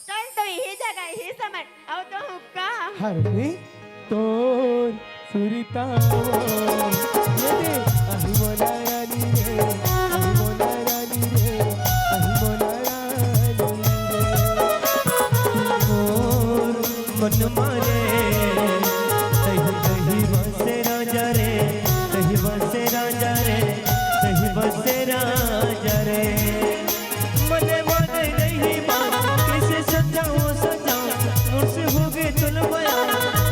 कल तो यही जगह, यही समय, अब तो हुक्का। हर रे तोर सुरता, ये दे, अहि मोला रानी रे, अहि मोला रानी रे, अहि मोला रानी रे। तोर मन मारे, तही तही बसे राजा रे, तही बसे राजा रे, तही बसे राजा रे। मने माने नहीं बात, कैसे समझाऊं सजाऊं, मुझसे हो गए तुल बयां,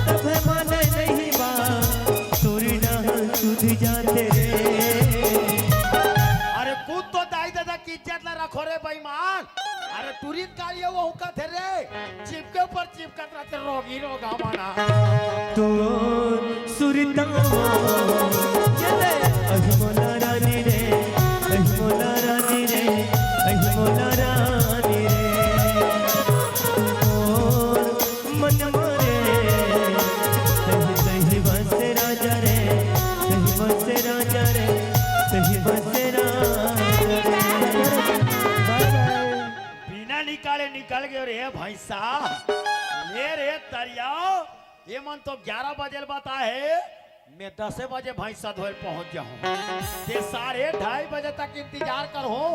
तब है माने नहीं बात, तोरी डाहन सुध जाते रे। अरे कूद तो दाई ददा की इज्जत ला रखो रे बेईमान। अरे टूरी कालिया वो हुक्का थे रे, चिपके ऊपर चिपकत रहते रोगी रोगा मना। तो सुरता ये ले, अहि मोला रानी रे, अहि मोला रानी रे, अहि मोला रानी रे। मोर मन मारे, तही तही बसे राजा रे, तही बसे राजा रे, तही बसे राजा रे। बिना निकाले निकल गयो रे भैंसा। ले रे तरिया, ये मन तो ग्यारह बजे ल बता है, मैं दसे बजे भैंसा धोए पहुंच जाऊं। ते साढ़े ढाई बजे तक इंतजार करहूं,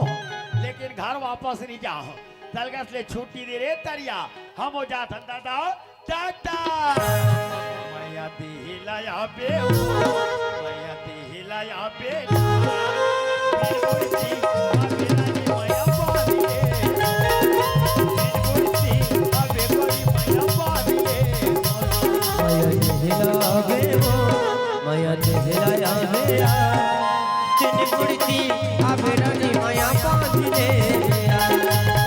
लेकिन घर वापस नहीं जाओ। तलगस ले छुट्टी दे रे तरिया, हम हो जात हन दादा, दादा। मया दिहिला या बे, मया दिहिला या बे। मया देहला आवे वो, मया देहला आवे आ। तीन कुर्ती आवे रानी मया बांध ले आ।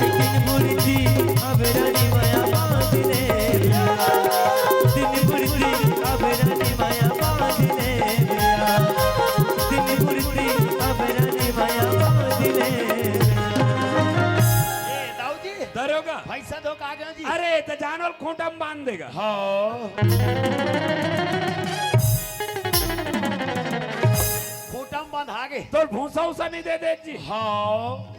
तीन कुर्ती आवे रानी मया बांध ले आ। तीन कुर्ती आवे रानी मया बांध ले आ। तीन कुर्ती आवे रानी मया बांध ले आ। ए, दाऊ जी। दरोगा। भैंसा धोखा गया जी। अरे, तो जानवर खूंटा में बांध देगा। हाँ। खूंटा में बांधा गे। तो भूसा उसा नहीं दे दे जी। हाँ।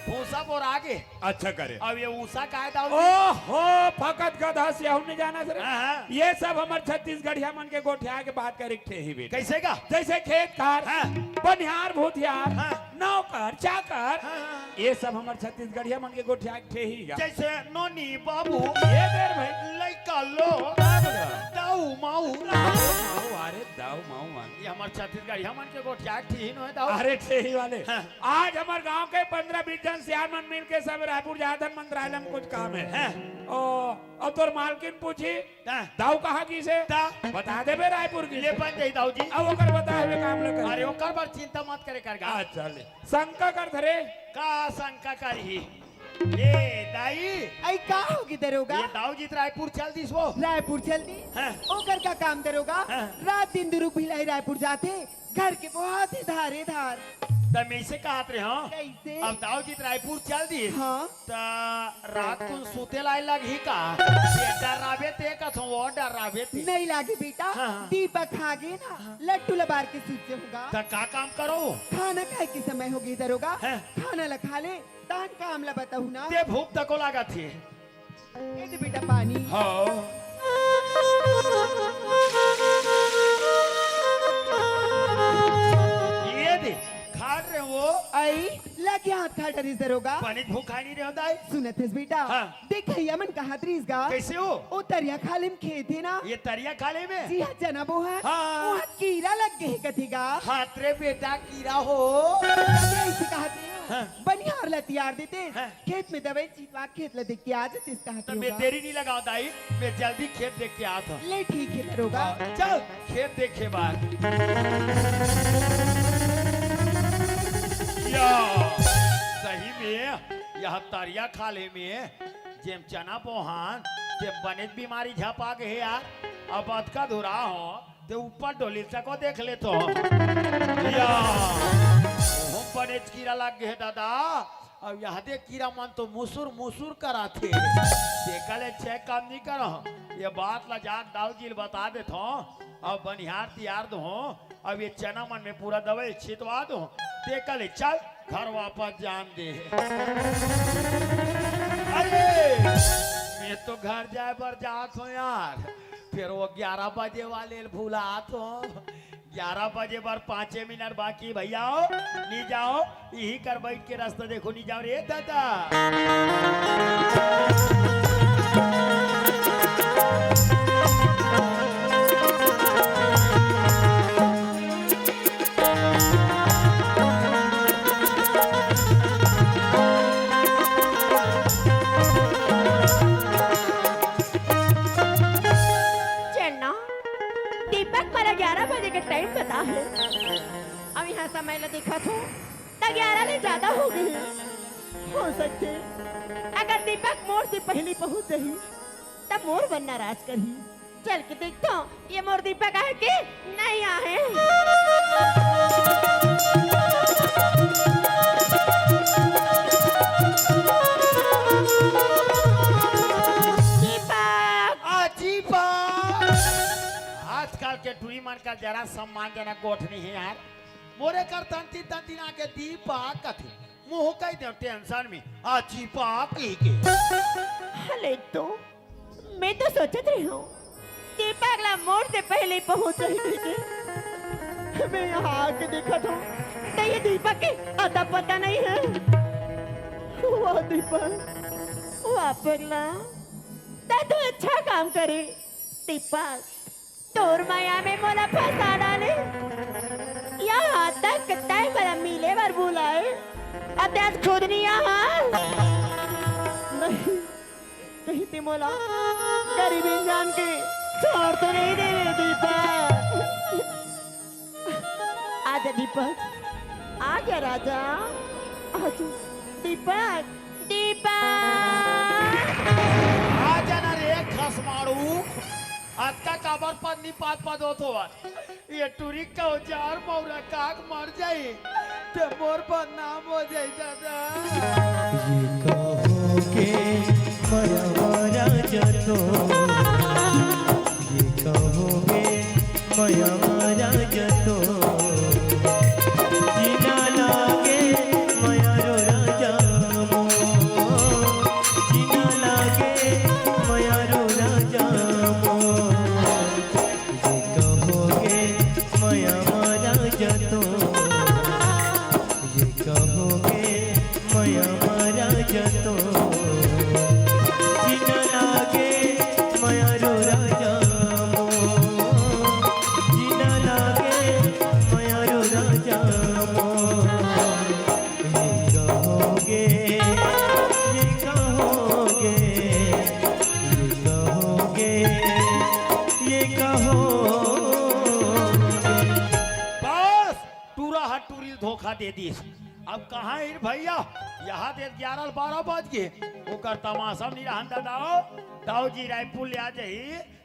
भूसा बोरा गे। अच्छा करे। अब ये ऊसा काय दाऊ जी? ओहो, फकत गधा से हम नहीं जाना सर। हाँ, हाँ। ये सब हमर छत्तीसगढ़िया मन के गोठिया के बात करे के ठेही बेटा। कैसे का? जैसे खेत खार, हाँ। बनिहार भूथियार, हाँ। नौकर, चाकर, हाँ, हाँ। ये सब हमर छत्तीसगढ़िया मन के गोठिया के ठेही गा। जैसे नोनी बाबू, ये देर भाई। लइका लो, का बोला? दाऊ माऊ। दाऊ माऊ, अरे दाऊ माऊ मान। ये हमर छत्तीसगढ़िया मन के गोठिया के ठेही नो है दाऊ। अरे ठेही वाले। हाँ। आज हमर गांव के पन्द्रह बीस जन सियान मन मिल के सब रायपुर जात हन, मंत्रालय में कुछ काम है। हाँ। ओ, अब तोर मालकिन पूछी, हाँ। दाऊ कहाँ गिस हे? ता। बता देबे रायपुर गिस हे। ले बन जाई दाऊ जी। अब ओकर बताए हुए काम ल कर। अरे ओकर बर चिंता मत करे कर गा। अच्छा ले। शंका कर धरे। का शंका करही? ए दाई। आई का होगी दरोगा? ये दाऊ जी त रायपुर चल दिस वो। रायपुर चल दिस? हाँ। ओकर का काम दरोगा? हाँ। रात दिन दुरुग भिलाई रायपुर जाथे, घर के बहुत ही धारे धार। त मैं इसे कहत रहे हूँ। कैसे? अब दाऊ जी त रायपुर चल दिस। हाँ। त रात कुन सुते ला लगही का? ये डरावे ते कथो वो डरावे ते। नहीं लागे बेटा, हाँ, हाँ। दीपक खा गे ना, लट्टू लबार के सुत जाऊंगा। त का काम करो? खाना खाए के समय होगे दरोगा। हाँ। खाना ला खा ले, तान काम ला बताहू ना। ते भूख तको लागत हे। ए दे बेटा पानी। हाँ। ये दे, खाट रहे वो। आई, लगे हाथ खा डरिस दरोगा। पानी भूख खाई नहीं रहे दाई। सुनत हस बेटा? हाँ। देखइया मन कहत रहिस गा। कैसे हो? ओ तरिया खाली म खेत हे ना। ये तरिया खाली में? जी हाँ, चना बोहत। हाँ। वहाँ कीरा लग गे हे कथे गा। हाथ रे बेटा कीरा हो। अइसे कहत रहे हो। हाँ। बनिहार ला तियार देते, हाँ। खेत में दवई छितवा खेत ला देख के आ जाते, इसका हाथ तो मैं होगा। देरी नहीं लगाओ दाई, मैं जल्दी खेत देख के आता हूँ। ले ठीक है दरोगा। हाँ, चल खेत देखे बार। या, सही में यह तरिया खाले में जेम चना बोहान, तेम बनेच बीमारी झपा गे हे यार। अब अतका धुरा हो, ते ऊपर डोली सको देख ले तो। या, ओहम बनेच कीरा लग गे हे दादा। अब यह दे कीरा मन तो मुसुर मुसुर कराथे। तेकर ले छे काम नहीं करो। ये बात ला जाके दाऊ जी ल बता देथो। अब बनिहार तियार दो। अब ये चना मन में पूरा दवाई छितवा दो। तेकर ले चल घर वापस जान दे। अरे, मैं तो घर जाए बर जात हो यार, फिर वो ग्यारह बजे वाले ल भुलात हो। ग्यारह बजे बर पाँचे मिनट बाकी भैया हो, नी जाओ, यही कर बैठ के रास्ता देखो, नी जाओ रे दादा। चन्ना, दीपक मला ग्यारह बजे के टाइम बता है। अब यहाँ समय ला देखत हो, त ग्यारह ले ज्यादा हो गए। हो सकथे, अगर दीपक मोर से पहले पहुंच जाही, तब मोर मन नाराज करही। चल के देखथो, ये मोर दीपक आहे कि नहीं आहे। दीपक। आ, दीपक। आजकल के टूरी मन का जरा सम्मानजनक गोठ नहीं है यार। मोरे कर तंती तंती ना के दीपक कथे। मुँह कह दे टेंशन में। आ दीपक कह के। हले तो मैं तो सोचत रही हूँ, दीपक ला मोर से पहले पहुंच रही थी कि मैं यहाँ आके देखत हूँ, तो ये दीपक के अता पता नहीं है। वाह दीपक, वाह पगला, तै तो अच्छा काम करे। दीपक, तोर माया में मोला फंसा डाले। यहाँ तक तै मोला मिले बर बुलाए, अब तै आज खुद नहीं यहाँ। नहीं, कहीं ते मोला गरीब इंसान के छोड़ तो नहीं देवे दीपक। आजा दीपक, आजा राजा, आजा दीपक, दीपक। आजा ना रे खसमाड़ू, अतका काबर पत्नी पात पात होत होवत। ये टूरी का औजार मौरा काक मर जाई, ते मोर बदनाम हो जाई दादा। ये कहोगे मया मरा जतो, ये कहोगे मया मरा जतो, जीना लागे मया रो राजा मो, जीना लागे मया रो राजा मो। ये कहोगे मया मरा जतो, ये कहोगे मया मरा जतो, जीना लागे मया रो राजा मो, जीना लागे मया रो राजा मो। ये कहोगे, ये कहोगे, ये कहोगे, ये कहोगे। बस, टूरा ह टूरी ल धोखा दे दिस। अब कहाँ हे भैया? यहाँ दे ग्यारह बारह बज गे। ओकर तमाशा नहीं रहन दादा। दाऊ जी रायपुर ले आ जाही,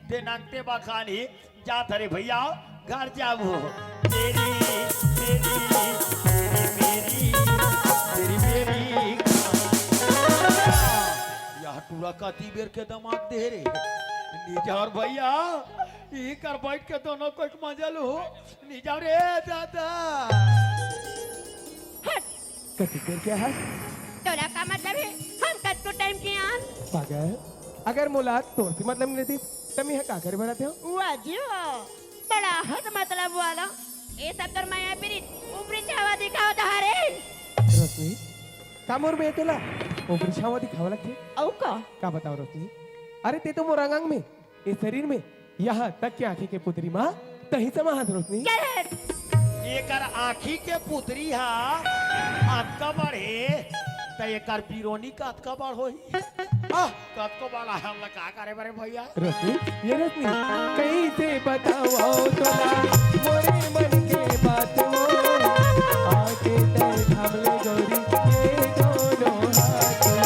ते नंगते बखान ही। जात हरे भैया, घर जाबो। तेरी, तेरी, तेरी मेरी, तेरी मेरी। यह टूरा कती बेर के दमाद दे रे। नी जाओ रे भैया, यही कर बैठ के दोनों कोई मजा लो। नी जाओ रे दादा। हट। कती बेर के हस? तोला का मतलब हे? हम कतको टाइम के आन। पागल, अगर मोला तोर से मतलब नहीं रहती, त मैं ह का करे बर आते हो? वाह जी वाह, बड़ा हद मतलब वाला। ये सब तोर माया पीरित ऊपरी छावा दिखावत हरे। रोशनी, का मोर में तेला ऊपरी छावा दिखावा लगथे? अउ का? का बताओ रोशनी, अरे ते तो मोर अंग अंग में, ये शरीर में, यहाँ तक के आँखी के पुतरी मा तही समा हस रोशनी। Correct। एकर आँखी के पुतरी हा अतका बड़ हे, त एकर बिरोनी कतका बड़ होही? आह, कतको बड़ हे, हमला का करे बरे भैया? रोशनी, ये रोशनी, कइसे बतावंव तोला मोरे मन के बात वो, आके तैं थाम ले गोरी ये दोनों हाथ वो।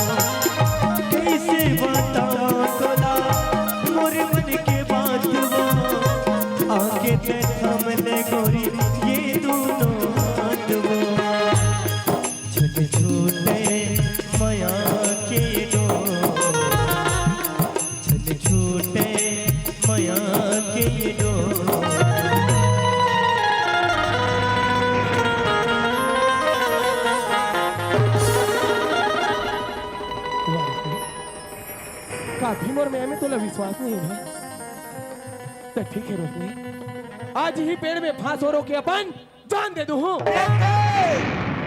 कइसे बतावंव तोला मोरे मन के बात वो, आके तैं थाम ले गोरी ये दोनों हाथ वो। छूटे मया के डोर, छूटे मया के डोर। वाह, काफी मोर में, में तोला विश्वास नहीं है। त ठीक है रोशनी, आज ही पेड़ में फांस ओरो के अपन जान दे दूहूं।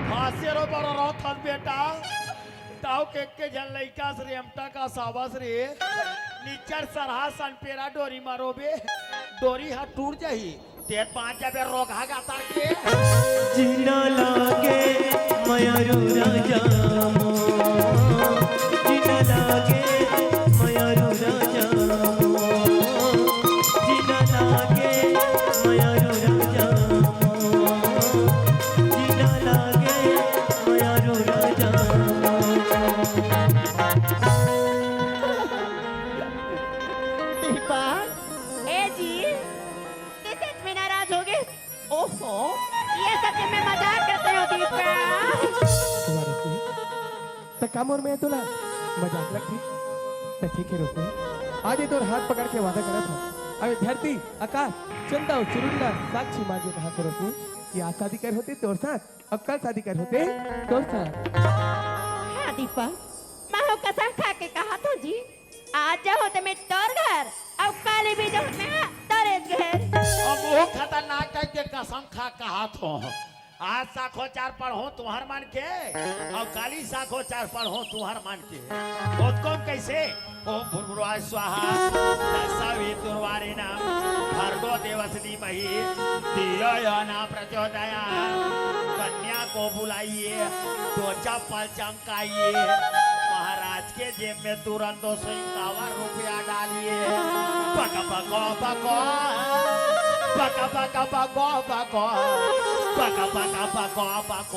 फांसे रो बड़ा रहो थन बेटा। ताऊ के, के झन लइका से रेमटा का सावस रे। निचर सरहा सन पेरा डोरी मारो बे। डोरी हा टूट जाही। तें बांच जाबे रोगहा गातर के। जीना लागे मया रो राजा मोर। जीना लागे मया रो राजा मोर। जीना लागे मया रो राजा मोर। जीना लागे मया रो राजा मोर। दीपक, ए जी, तैं सच में नाराज हो गे? ओहो, ये सब के मैं मजाक करत हों दीपक। तुम्हारे से त का मोर में तोला मजाक लगथे? त ठीक है रोशनी, आज ये तोर हाथ पकड़ के वादा करत हों। अबे धरती, आकाश, चंदा अउ सुरुज ला साक्षी मान के कहा करो रोशनी कि आज शादी करे हों तोर साथ, अउ कल शादी करे हों तोर साथ। हाँ दीपक, मैं हो कसम खा के कहत हों जी, आज जाहूं त मैं तोर घर, अउ काली भी जाहूं मैं तोरे घर। अब वो खतरनाक टाइप के कसम खा कहत हों। आज साखोचार पढ़हूं तुंहर मन के, अउ काली साखोचार पढ़हूं तुंहर मन के। ओतकोन कइसे? ओम भूर्भुवः स्वाहा, तत्सवितुर्वरेण्यं, भर्गो देवस्य धीमहि, धियो यो नः प्रचोदयात्। कन्या को बुलाइए, दो चप्पल चमकाइए, महाराज के जेब में तुरंत दो सौ इक्यावन रुपया डालिए। बक बक बक, बक बक बक बक, बक बक बक बक, बक बक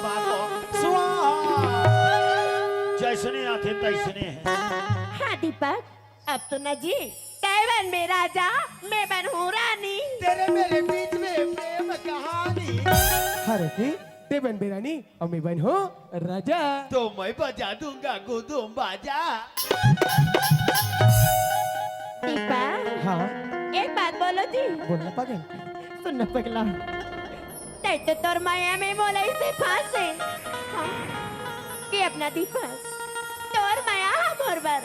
बक। स्वाहा। जैसने आथे तैसने। हाँ दीपक, अब तो न जी, तैं बन बे राजा, मैं बनहूं रानी। तेरे मेरे बीच में प्रेम कहानी। हाँ रश्मि, तैं बन बे रानी अउ मैं बनहूं राजा। तो मैं बजा दूंगा गुदुम बाजा। दीपक, हाँ। एक बात बोलंव जी। बोल ना पागल। सुन ना पगला, तैं तो तोर मया में मोला अइसे फांसे, हाँ, कि अब ना दीपक, तोर मया हा मोर बर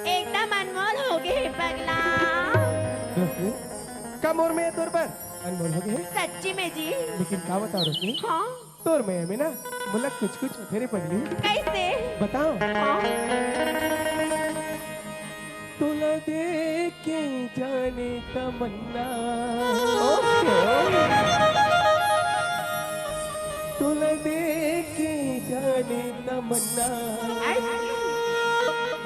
एकदम अनमोल हो गे हे पगला। रश्मि, का मोर मया तोर बर अनमोल हो गे हे? सच्ची में जी। लेकिन का बतावंव रश्मि, हाँ। तोर मया में ना मोला कुछ कुछ होथे रे पगली। कइसे? बतावंव। हाँ। तोला देख के जाने तमन्ना, ओहो। तोला देख के जाने तमन्ना,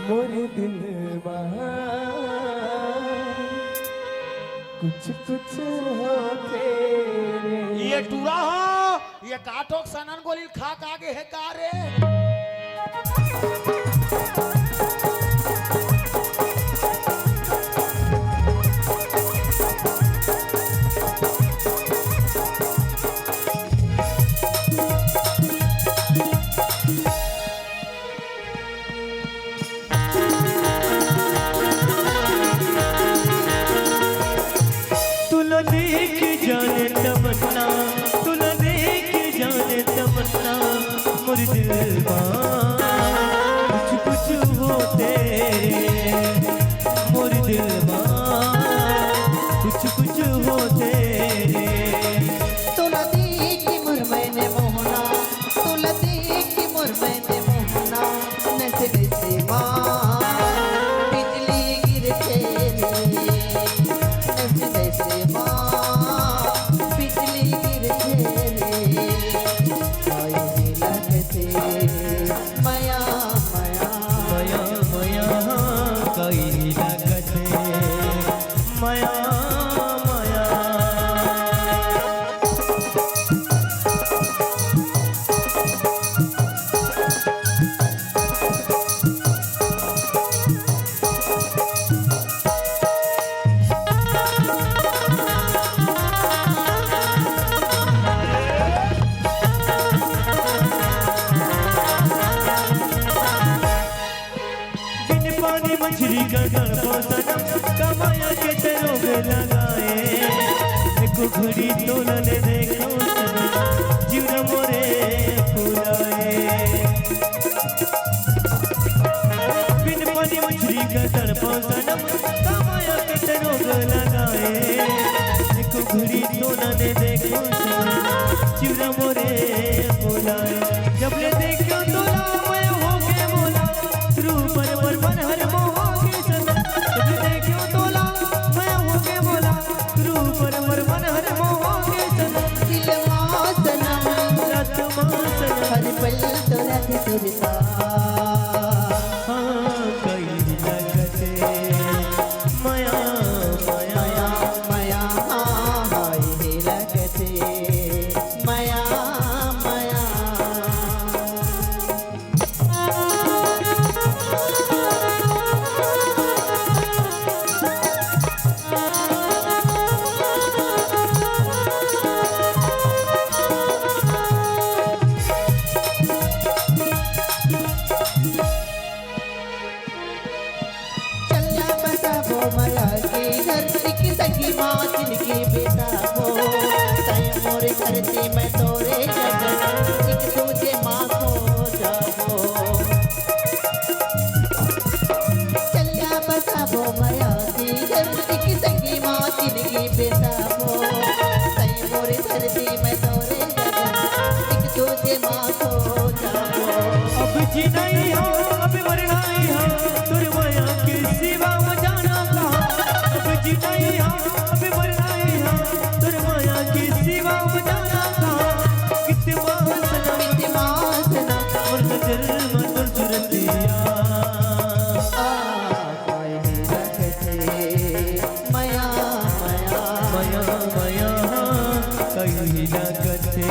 मोर दिल मा कुछ कुछ होथे रे। ये टूरा हो, ये का ठोक सनन गोली ल खा के आगे हे का रे? तोला देख जाने तमन्ना, तोला देख जाने तमन्ना, मोर दिल मा पानी मछरी का तड़पो सनम, कमाया के ते रोग लगाए। एको घड़ी तोला ने देखो सनम, जीवन मोरे फुलाए। बिन पानी मछरी का तड़पो सनम, कमाया के ते रोग लगाए। एको घड़ी तोला ने देखो सनम, जीवन मोरे फुलाए। जब ले देखो तोला मैं होके मोला, रूप पर पर मन हर मोहा के सनम। जब ले देखो तोला मैं होके मोला, रूप पर पर मन हर मोहा के सनम। दिल मा सनम, रत मा सनम, हर पल तोला के तुरता। हाँ, कई लगते मया, मया, मया, मया, हाँ, हाय हे लगते मया, मया। चलना बसाबो मया के घर, एक संगी माँ जिनकी बेटा हो। तय मोरे घर से मैं तोरे जगह, एक दूजे माँ खो जाबो। चलना बसाबो मया के घर, एक संगी माँ जिनकी बेटा हो। तय मोरे घर से मैं तोरे जगह, एक दूजे माँ खो जाबो। अब जी नहीं हो, अब मरना ही हो, तोर मया के सिवा वो जाना कहाँ। अब जी नहीं हो, अब मरना ही हो, तोर मया के सिवा वो जाना कहाँ। कितने मास ना, कितने मास ना, और नजर में तोर सूरतिया। आ, काहे रखते मया, मया। मया, मया, कहीं लगते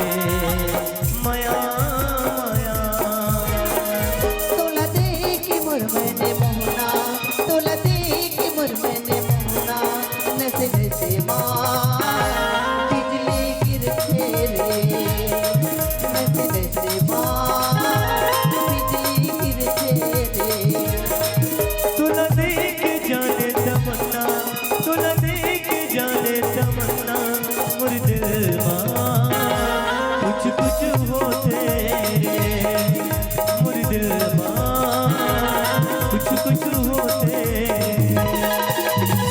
मया, मया। तोला देख के मोर मैंने मोहना, तोला देख के मोर मैंने मोहना, नसे नसे मा बिजली गिरथे रे, नसे नसे मा बिजली गिरथे रे। तोला देख जाने तमन्ना, तोला देख जाने तमन्ना, मोर दिल मा कुछ कुछ होथे रे, मोर दिल मा कुछ कुछ होथे,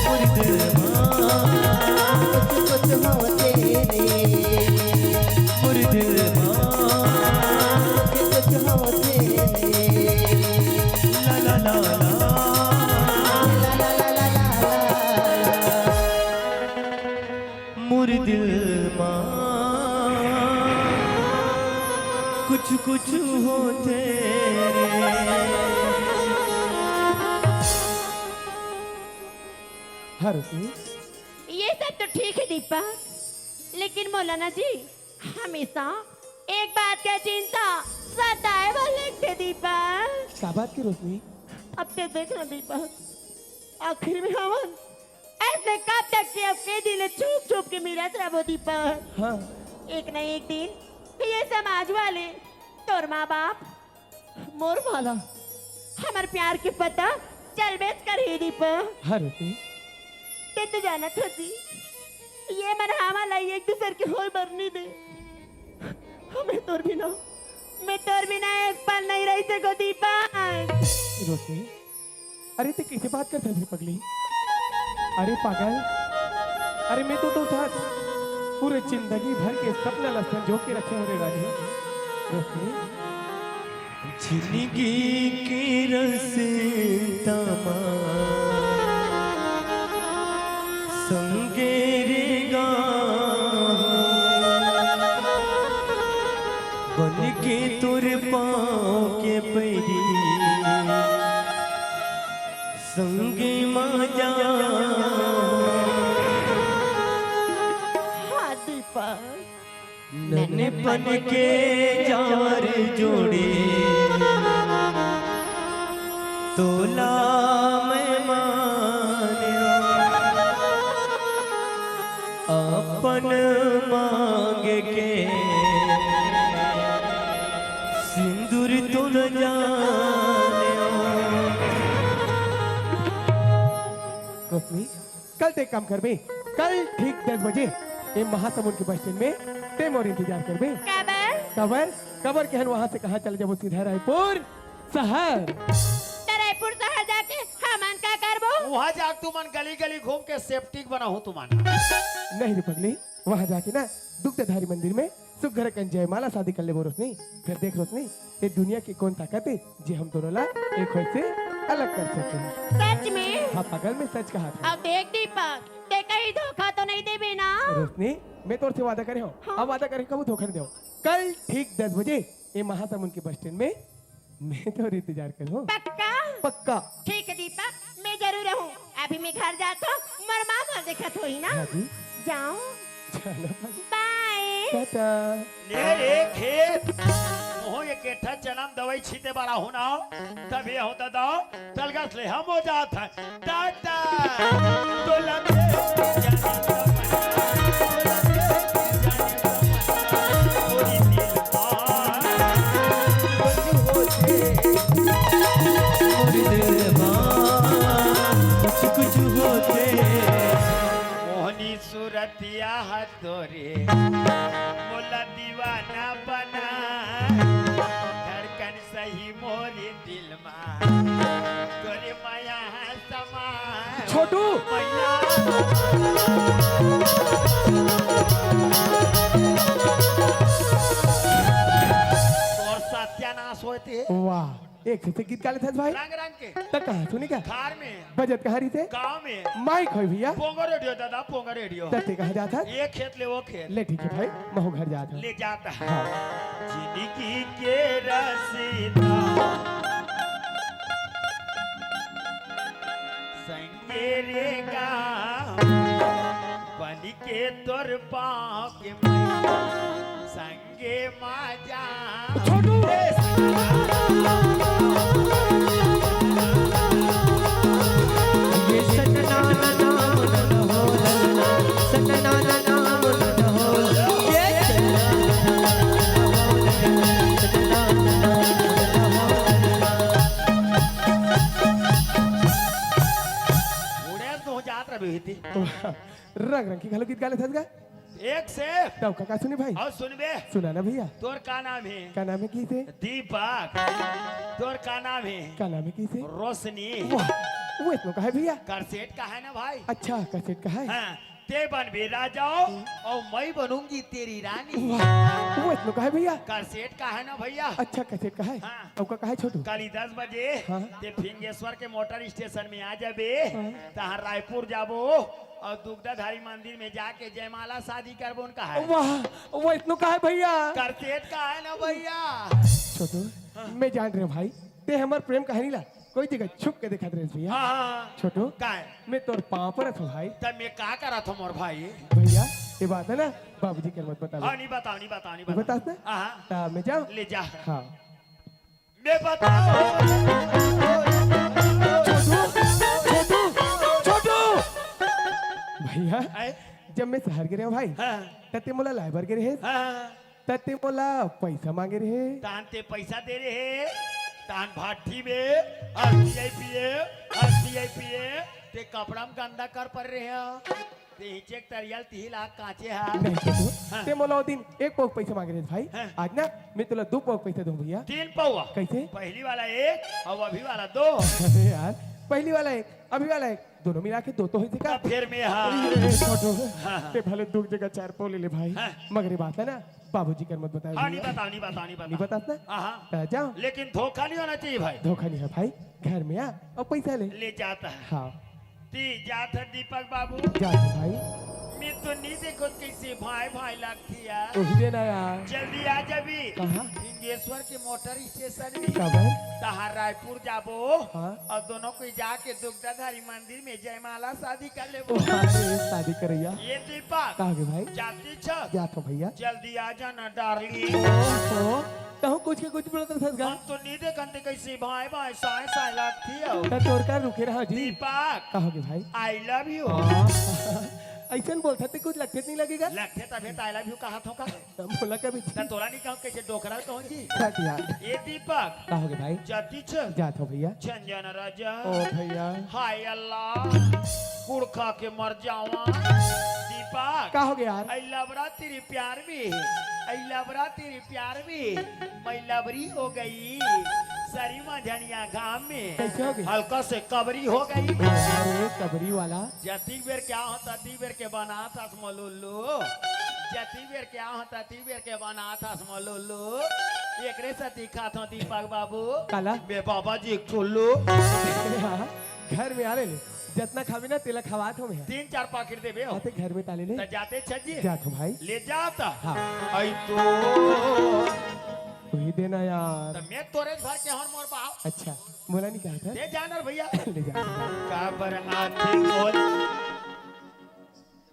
मोर दिल मा कुछ कुछ होथे रे, मोर दिल मा कुछ कुछ होथे रे। ला ला ला ला। ला ला ला ला ला ला। मोर दिल मा कुछ कुछ होथे रे। हाँ रुक्मी। ये सब तो ठीक है दीपक, लेकिन मौलाना जी हमेशा एक बात का चिंता सताए वाले थे दीपक। का बात के रोशनी? अब ते देख ना दीपक, आखिर में हमन ऐसे कब तक के अब के दिल छुप छुप के मिलत रहो दीपक? हाँ। एक न एक दिन ये समाज वाले, तोर माँ बाप, मोर वाला, हमर प्यार के पता चलबेच करही दीपक। हाँ रुक्मी। ते तो जानत हस जी, ये मन हमन ला एक दूसर के होय बर नी दे। मैं तोर बिना, मैं तोर बिना एक पल नहीं रह सको दीपक। रोशनी, अरे ते कैसे बात करत हस पगली? अरे पागल, अरे मैं तो तोर साथ पूरे जिंदगी भर के सपना ला संजो के रखे हंव रे रानी। रोशनी, जिंदगी के रस्ता मा संगे रे गा, बन के तोर पाँव के पैरी, संगे मा जा। हाँ दीपक। ननपन के जावर जोड़ी तोला मैं मानियो, अपन मांग के सिंदूर तोला जानियो। नहीं, कल ते एक काम करबे, कल ठीक दस बजे ये महासमुंद के बस स्टैंड में ते मोर इंतजार करबे। काबर? काबर? काबर के हन वहां से कहाँ चले जाबो सीधा रायपुर शहर। त रायपुर शहर जाके हमन का करबो? वहां जाके तुमन गली गली घूम के सेप्टिक बनाहू तुमन। नहीं रे पगली, वहां जाके ना दुग्धधारी मंदिर में सुघर कन जयमाला शादी कर लेबो रोशनी। फिर देख रोशनी, ये दुनिया की कौन ताकत है जे हम दोनों ला एक होए से अलग कर सके। सच में? हाँ पागल, मैं सच कहा था। अब देख दीपक, ते कहीं धोखा तो नहीं देबे ना? रोशनी, मैं तोर से वादा करे हूँ। हाँ। अब वादा करे कबू धोखा नहीं देव। कल ठीक दस बजे ये महासमुंद के बस स्टैंड में मैं तोर इंतजार करूँ। पक्का? पक्का। ठीक है दीपक, मैं जरूर रहूँ। अभी मैं घर जात हूँ, मोर माँ मोर देखत होही ना। हाँ जी। जाऊँ? चलो। बाय। टाटा। ले रे खेत, मोहो एक एठा जनम दवाई छीते बड़ा हो ना, तभी हो दादा, तलगस ले हम हो जात है। टाटा। तो लगे जाने का मजा, तो लगे जाने का मजा, थोड़ी दिल आ, कुछ होते। थोड़ी दिल आ, कुछ कुछ होते। मोहनी सूरतिया हा तोरे, मोला दीवाना बना, धड़कन सही मोरे दिल मा, तोरे माया हा समा। छोटू। मैया। तोर सत्यानाश होते। वाह, एक से गीत गा लेथस भाई। रंग रंग के। त कहाँ सुनी का? घर में। बजत कहाँ रहिथे? गाँव में। माइक होय भैया। पोंगा रेडियो दादा, पोंगा रेडियो। त ते कहाँ जात हस? ये खेत ले वो खेत। ले ठीक है भाई, महू घर जात हस। ले जात है। हाँ। जिंदगी के रसीदा संगे रे गाँव, बन के तोर पाँव के मैया, संग के मजा। छोटू। ये सतनाम नाम न हो ललना, सतनाम नाम न हो। ये सतनाम नाम न हो ललना, सतनाम नाम न हो ललना। उड़े तो जात रहे थी। रंग रंग के घलो गीत गा लेथस गा। एक से। तब का, का सुनी भाई? अउ सुनबे। सुना ना भैया। तोर का नाम हे? का नाम हे, किसे? दीपक। तोर का नाम हे? का नाम हे, किसे? रोशनी। वाह, वो इतना का है भैया? करसेट का है ना भाई? अच्छा, करसेट का है? हाँ, ते बनबे राजा अउ मैं बनूंगी तेरी रानी। वाह, वो इतना का है भैया? करसेट का है ना भैया? अच्छा, करसेट का है? हाँ। अउ का, का है छोटू? काली दस बजे हाँ। ते फिंगेश्वर के मोटर स्टेशन में आ जाबे। हाँ। तहाँ रायपुर जाबो। अउ दुग्धाधारी मंदिर में जाके जयमाला शादी करबो न कहा है। वाह, वो इतनो का है भैया? करसेट का है ना भैया? छोटू, हाँ। मैं जान रहे हूँ भाई, ते हमर प्रेम कहानी ला कोई जगह छुप के देखत रहे भैया। हाँ, हाँ, हाँ। छोटू, का है? मैं तोर पाँव परत हूँ भाई। तब मैं का करत हूँ मोर भाई? भैया, ये बात है ना, बाबूजी के मत बता। हाँ, नहीं बताओ, नहीं बताओ, नहीं नहीं बताओ। बतास ना? हाँ, हाँ। ता मैं जाऊँ? ले जा। हाँ। मैं बताओ। छोटू, छोटू, छोटू। भैया, आए? जब मैं शहर गे रहे हूँ भाई, हाँ। त ते मोला लाए बर गे रहे, हाँ। त ते मोला पैसा मांगे रहे। तान ते पैसा दे रहे, तान भाठी में, हर पीए पीए, हर पीए पीए, ते कपड़ा में गंदा कर पर रहे हो। ते हिचे के तरियल तिही ला कांचे हा। नहीं छोटू, हाँ। ते मोला ओ दिन एक पउक पैसा मांगे रहे भाई। हाँ। आज ना मैं तोला दो पउक पैसा दूं भैया। तीन पउवा। कैसे? पहली वाला एक अउ अभी वाला दो। अरे यार, पहली वाला एक, अभी वाला एक, दोनों मिला के दो तो होई थे का? तब फिर मैं हाँ। अरे छोटू, हाँ, हाँ। ते भले दू जगह चार पउ ले ले भाई। हाँ। मगर ये बात है ना, बाबूजी कर मत बताओ हाँ, भैया। नहीं बताओ, नहीं बताओ, नहीं बताओ। नहीं बतास ना? हाँ, हाँ। त जाओ। लेकिन धोखा नहीं होना चाहिए भाई। धोखा नहीं है भाई, घर में आ अउ पैसा ले। ले जाता है। हाँ। ती जात ह दीपक बाबू। जात ह भाई। मैं तो नहीं देखो कैसे भाई भाई लगती है। उही दे ना यार। जल्दी आ जाबी। कहाँ? सिंगेश्वर के मोटर स्टेशन में। काबर? तहार रायपुर जाबो। हाँ। अउ दोनों कोई जाके दुग्धाधारी मंदिर में जयमाला शादी कर लेबो। अरे, शादी करैया। ये दीपक। कहाँ गे भाई? जाती छ। जात हो भैया। जल्दी आ जाना डार्लिंग। ओहो। कहूँ कुछ के कुछ बोलत रथस गा। हम तो नहीं देखन ते कैसे भाई भाई साए साए लागती हो। त तोर का रुके रहा जी। दीपक। कहोगे भाई? I love you। हाँ। अइसन बोलथस ते कुछ लगथे त नइ लगे गा? लगथे तभे त I love you कहत हंव का? मोला कभी त तोला नइ कहंव कइसे डोकरा ल कहंव जी? हट यार। ए दीपक। का होगे भाई? जाती छ। जात हंव भइया। झन जाना राजा। ओ भइया। हाय अल्लाह। कुड़का के मर जावां। दीपक। का होगे यार? अई लबरा तेरी प्यार में। अई लबरा तेरी प्यार में। मैं लबरी हो गई। सरी मा झनिया घाम में। कइसे होगे? हल्का से कबरी हो गई। अरे कबरी वाला। जतिक बेर कहंव ततिक बेर के बनाथस मोला उल्लू। जतिक बेर कहंव ततिक बेर के बनाथस मोला उल्लू। एकरे सेती कहत हंव दीपक बाबू। काला? मैं बाबा जी के टुल्लू। हाँ, घर में आ रे ले। जतना खाबे ना तेला खवात हंव मैं। तीन चार पाकिट देबे हो। आते घर में ताले ले। त जाते छज्जी। जात हंव भाई। ले जात। हाँ। अई तो। तू ही देना यार। त मैं तोरे भर के हंव मोर बाप। अच्छा, मोला नइ कहत हस? दे जाना रे भइया। ले जा। काबर आथे बोल।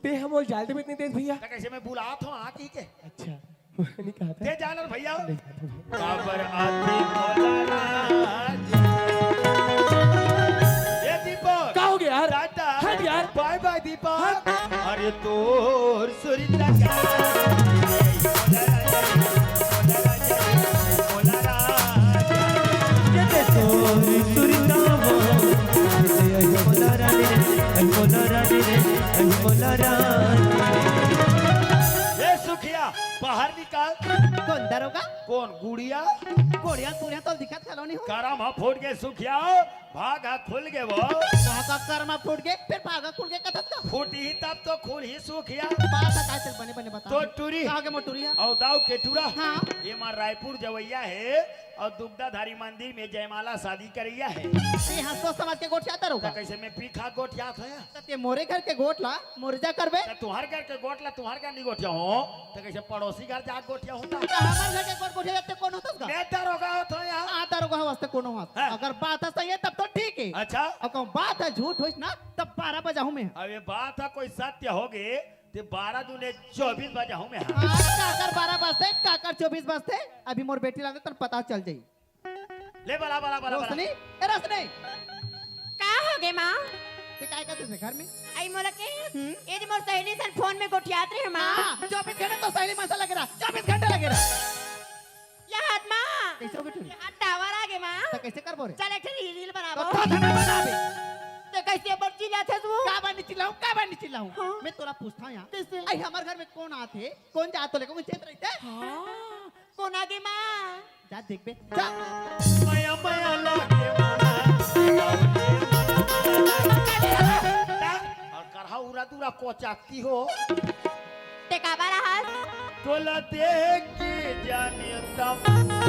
ते हमोल जाल देबे त नइ देस भइया। त कइसे मैं बुलात हंव आ कहिके? अच्छा, मोला नइ कहत हस? दे जाना रे भइया। ले जा तू। काबर आथे बोला राज। ए दीपक। का होगे यार? टाटा। हट यार। बाय बाय दीपक। हट। अरे तोर सुरता का। बोला राजा, बोला राजा। ये ते तोर सुरता वो। ये ते अहि बोला रानी रे, अहि बोला रानी रे, अहि बोला रानी। ए सुखिया, बाहर निकल। कोन दरोगा? कोन गुड़िया? गुड़िया तुड़िया तो दिखत घलो नइ हो। करम ह फूट गे सुखिया। भाग ह खुल गे वो। भाग ह करम ह फूट गे, फेर भाग ह खुल गे कथस का? फूटही तब तो खुलही सुखिया। बात ह काय चल बने बने बता। तो टूरी। कहाँ के मोर टूरी ह? अउ दाऊ के टूरा। हाँ। ये मार रायपुर जवइया हे अउ दुग्धाधारी मंदिर में जयमाला शादी करइया हे। ये हाँ सोच समझ के गोठियात रहो त का? कइसे मैं पीखा गोठियात हंव? त ते मोरे घर के गोठ ला मोर जा करबे? त तुंहर घर के गोठ ला तुंहर घर नइ गोठियाहूं, त कइसे पड़ोसी घर जाके गोठियाहूं त? त हमर घर के गोठ गोठिया जाथे कोन होथस का? मैं दरोगा होथंव यार। हाँ, दरोगा हवस ते कोनो हस। हाँ। अगर बात ह सही हे तब तो ठीक हे। अच्छा। अउ कहूं बात ह झूठ होइस ना तब बारह बजाहूं मैं। अब ये बात ह कोई सत्य होगे ते बारह दूने चौबीस बजाहूं मैं। हाँ, काकर बारह बजथे, काकर चौबीस बजथे, अभी मोर बेटी ला दे तब पता चल जाही। ले बला, बला, बला, बला। रोशनी, ए रोशनी। का होगे माँ? ते काय करत हस घर में? अई मोला के? हम्म? ए जे मोर सहेली सन फोन में गोठियात रहे माँ। हाँ, चौबीस घंटे तो सहेली मन से लगे रहा, चौबीस घंटे लगे रहा। ये हाथ माँ। कइसे होगे टूरी? ये हाथ टावर आगे माँ। त कइसे करबो रे? चल एक ठन reel बनाबो। तो था था ना बनाबे। ते कइसे बर चिल्लाथस वो? काबर नइ चिल्लाहूं, काबर नइ चिल्लाहूं? हाँ। मैं तोला पूछथंव यार। कइसे? अई हमर घर में कोन आथे? कोन जात हो लेके कोन चेत रहिथे? हाँ। कोन आगे माँ? जा देखबे, जा। मया मया लागे मोला। अउ करहा उरा दुरा कोचाकती हो। ते काबर आहस? तोला देख के जाने तमन्ना,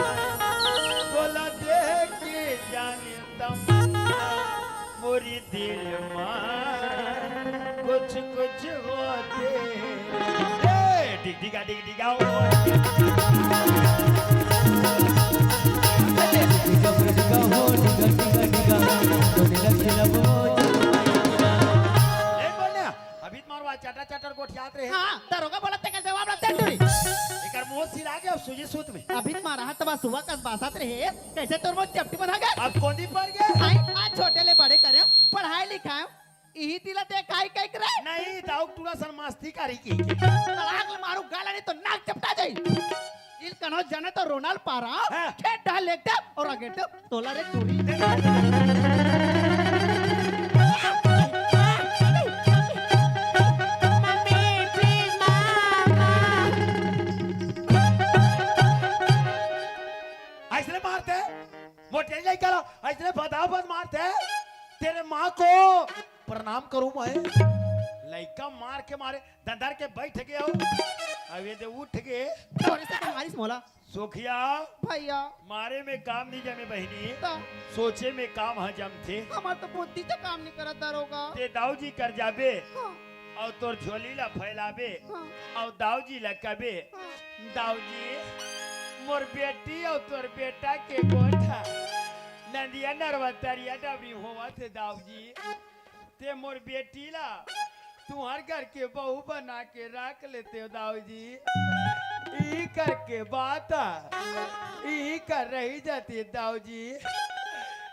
तोला देख के जाने तमन्ना, मोरी दिल मा कुछ कुछ होथे। ए, डिग डिगा डिग डिगा ओ। ए, बोल ना, अभी तुम्हार वा चटर चटर गोठियात रहे। हाँ, दरोगा बोलत तेकर जवाब ला तें टूरी। एकर मुंह सिला के अब सूजी सूत में। अभी तुम्हारा हाथ तबा सुबह कस बासत रहे। कइसे तोर मुंह चपटी बना गे? अब कोंदी पड़ गे? आई, आज छोटे ले बड़े करेंव, पढ़ाई लिखाएंव, इही तिला देखाई कहिके रे। नहीं, दाऊ टूरा सन मस्ती करी की। तलाक ले मारू गाला नहीं तो नाक चपटा जाई। इल कनो जने तो रोनाल पारा, हाँ। खेत डाल लेते और आगे तो तोला रे टूरी। मम्मी, please, माँ, माँ। अइसने मारथे, मोटे लइका ला अइसने बदाबद मारथे। तेरे माँ को प्रणाम करूँ मैं। लइका मार के मारे, दंदर के बइठ गे हो। अब ये दे उठ गे। तोरे से तो मारिस मोला। सुखिया। भइया। मारे में काम नइ जमे बहिनी। त? सोचे में काम ह जमथे। हमर तो बुद्धि से काम नइ करत दरोगा। ते दाऊ जी कर जाबे। हाँ। अउ तोर झोली ला फैलाबे। हाँ। अउ दाऊ जी ला कबे। हाँ। दाऊ जी, मोर बेटी अउ तोर बेटा के गोठ ह नंदिया नरवा तरिया डबरी होवत हे दाऊ जी। ते मोर बेटी ला तुंहर घर के बहू बना के रख लेते हो दाऊ जी। इही करके बात ह, इही कर रही जाती दाऊ जी।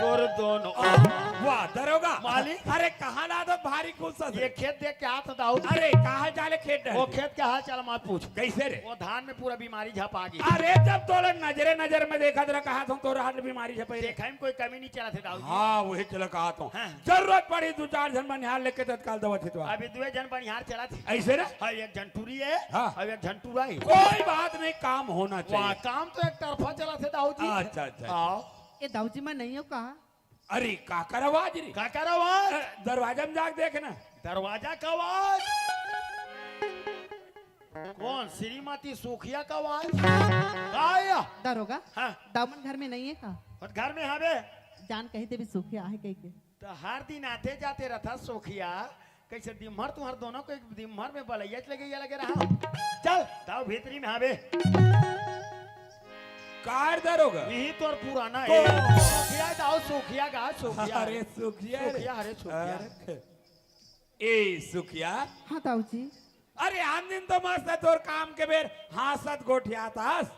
तोर दोनों। वाह, दरोगा। मालिक। अरे, कहाँ लादत भारी खुश हस? ये खेत देख के हाथ दाऊ। अरे, का हाल चाल है खेत डहर वो के? खेत के हाल चाल मत पूछ। कैसे रे? वो धान में पूरा बीमारी झपा गई। अरे, जब तोला नजरे नजर में देखा तेरा कहा था तोरा हाथ बीमारी झपा रे। देखा में कोई कमी नहीं चला थे दाऊ जी। हाँ, वही चला कहा था। हाँ। जरूरत पड़ी दो चार झन बनिहार लेके तत्काल दवा छिटवा। अभी दुए झन बनिहार चला थे। ऐसे ना? हाँ, एक झन टूरी है। हाँ। अब एक झन टूरा है। कोई बात नहीं, काम होना चाहिए। वाह, काम तो एक तरफा चला थे दाऊ जी। अच्छा, अच्छा। आओ। ये दाऊ जी मैं नहीं हूँ कहा? अरे, काकर आवाज रे? काकर आवाज? अ, दरवाजा में जाके देख ना। दरवाजा का आवाज? कौन? श्रीमती सुखिया का आवाज? का या? दरोगा, हाँ। दामन घर में नहीं है का? और घर में हवे? जान कही देवी सुखिया आहे कही के। तो हर दिन आते जाते रहता सुखिया। कैसे दिम्हर तुम्हार दोनों को एक दिम्हर में बलैया लगे या लगे रहा। चल, दाऊ भीतरी में हवे। कार दरोगा। यही तोर पुराना तो है। सुखिया दाऊ, सुखिया गा, सुखिया। अरे सुखिया रे। सुखिया, अरे सुखिया। अरे। ए सुखिया। हाँ दाऊ जी। अरे आन दिन तो मस्त है तोर काम के बेर हाँसत गोठियात हस।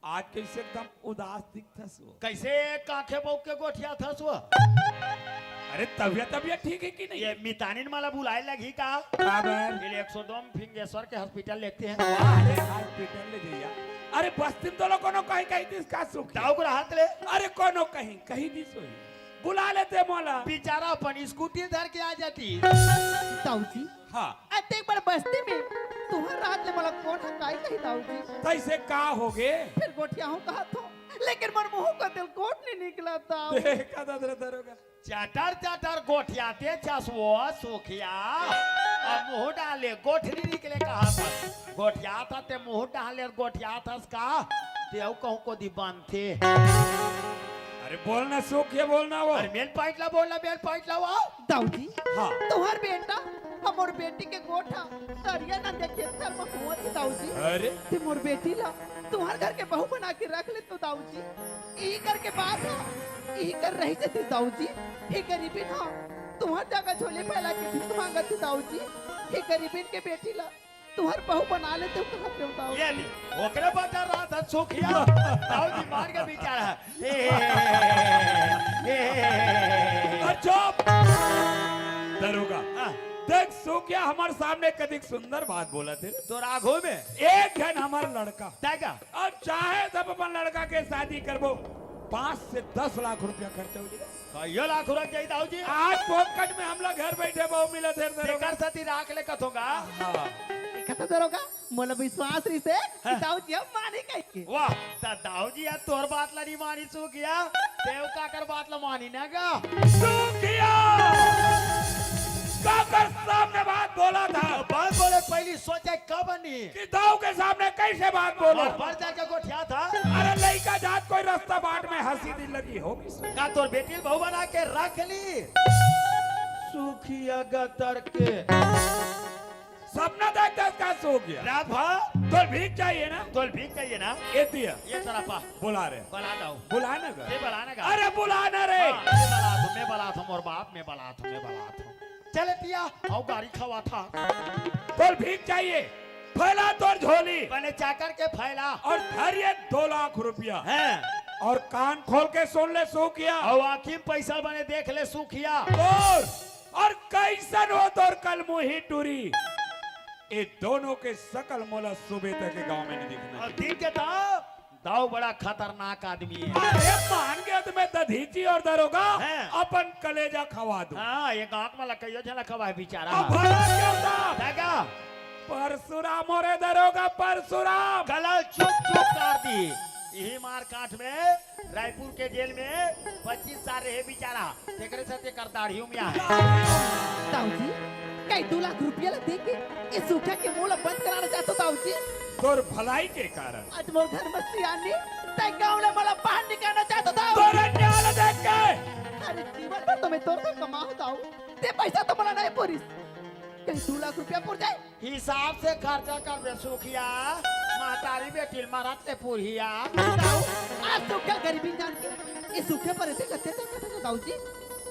आज कैसे एकदम उदास दिखथस वो? कैसे काखे बौक के गोठियात हस वो? अरे तबियत, तबियत ठीक है कि नहीं? ये मितानिन मला बुलाए लगी का? काबर? ये एक सौ दो में फिंगेश्वर के हॉस्पिटल लेते हैं। अरे हॉस्पिटल ले जइया। अरे बस्ती में तो लोग कोनो कहीं कहीं दिस का सुख। दाऊ को राहत ले। अरे कोनो कहीं, कहीं दिस होई। बुला लेते मोला। बेचारा अपन स्कूटी धर के आ जाती। दाऊ जी। हाँ। अतेक बड़ बस्ती में तुहर रात ले मोला कोन ह काई कही दाऊ जी? तैसे का होगे? फिर गोठिया हूँ कहा थो, लेकिन मोर मुंह का दिल कोट नहीं निकला दाऊ। देखा ददरा दरोगा। चाटर चाटर गोठियाते छस वो सुखिया। अब मुंह डाले गोठरी निकले कहा था। गोठिया था ते मुंह डाले गोठिया था का? ते अउ कहूँ को दी बनथे। अरे बोलना सुखिया बोलना वो। अरे मेल पाइट ला बोलना मेल पाइट ला वो। दाऊ जी, हाँ। तुहर बेटा हमर बेटी के गोठा तरिया न देखे थर में हुआ थी दाऊ जी। अरे। ते मोर बेटी ला तुहर घर के बहू बना के रख ले तो दाऊ जी। ई करके बात है, ई कर रही जती दाऊ जी। हे गरीबी ना तुहर जगह झोले फैला के भीख मांगत थी दाऊ जी। हे गरीबीन के बेटी ला तुहर बहू बना लेते हो कहा देवता हो। ये ली, ओकरे बता रहा था सुखिया। दाऊ जी मार के बेचारा। ए, ए, ए, ए, ए, ए। और चुप। दरोगा, हाँ। देख सुखिया हमारे सामने कदिक सुंदर बात बोला थे। तो राघो में। एक घन हमारा लड़का। तय का? और चाहे सब अपन लड़का के शादी करबो, पाँच से दस लाख रुपया खर्चा हो जाएगा। कहियो लाख रुपया चाहिए दाऊ जी। आज फोकट में हम लोग घर बैठे बहू मिला थे दरोगा। तेकर साथी राख ले कथोगा। हाँ। कथा दरोगा, मोला विश्वास रही से हाँ। दाऊ जी हम माने कह के। वाह, ता दाऊ जी यार तोर बात ला नहीं मानी सुखिया, देव काकर बात ला मानी ना गा। सुखिया! काकर सामने बात बोला था। बात बोले पहली सोचे कब नहीं। कि दाऊ के सामने कैसे बात बोलो? और बढ़ जाके गोठिया था। अरे लइका जात कोई रास्ता बाट में हंसी दिल लगी होगी। का तोर बेटी ल बहू बना के रख ली? सुखिया गतर के। सपना देख देख का सो गया। रात भर तोल भीख चाहिए ना? तोल भीख चाहिए ना? ये दिया। ये तरफा। बुला रहे। बुला दो। बुला ना गा। ये बुला ना गा। अरे बुला ना रे। हाँ, मैं बुला था, मैं बुला था, मोर बाप, मैं बुला था, मैं बुला था। चले पिया, आओ गाड़ी खवा था। तोल भीख चाहिए। फैला तोर झोली। बने चाकर के फैला। और धर ये दो लाख रुपया। हैं। और कान खोल के सुन ले सुखिया। और आँखी में पैसा बने देख ले सुखिया। और, और कैसन हो तोर कलमुही टूरी। ये दोनों के सकल मोला सुबह तक के गांव में नहीं दिखना और चाहिए। दिन के दाव, दाव बड़ा खतरनाक आदमी है। अरे मान गया तो मैं दधीची और दरोगा हैं। अपन कलेजा खवा दूं। हाँ, ये गांव में लकइयो झला खवा है बेचारा। अब भला क्यों था? देखा? परशुराम और दरोगा परशुराम। गला चुप चुप कर दी। यही मारकाट में रायपुर के जेल में पच्चीस साल रहे बेचारा। तेकरे से तेकर दाढ़ी उमिया है। दाऊ जी, कई दो लाख रुपया ला दे के ये सूखा के मुंह ला बंद कराना चाहतो दाऊ जी। तोर भलाई के कारण। आज मोर घर में सियानी, तै गांव ले मोला बाहर निकालना चाहतो दाऊ। तोरे न्याय देख के। अरे जीवन भर तो मैं तोर से कमाओ दाऊ। ते पैसा तो मोला नहीं पुरिस। कहीं दो लाख रुपया पुर जाए। हिसाब से खर्चा करबे सुखिया, महतारी बेटी ल मरत ले पुरहिया। दाऊ, आज सूखा गरीबी जान के, ये सूखे पर ऐसे करते थे, करते थे दाऊ जी।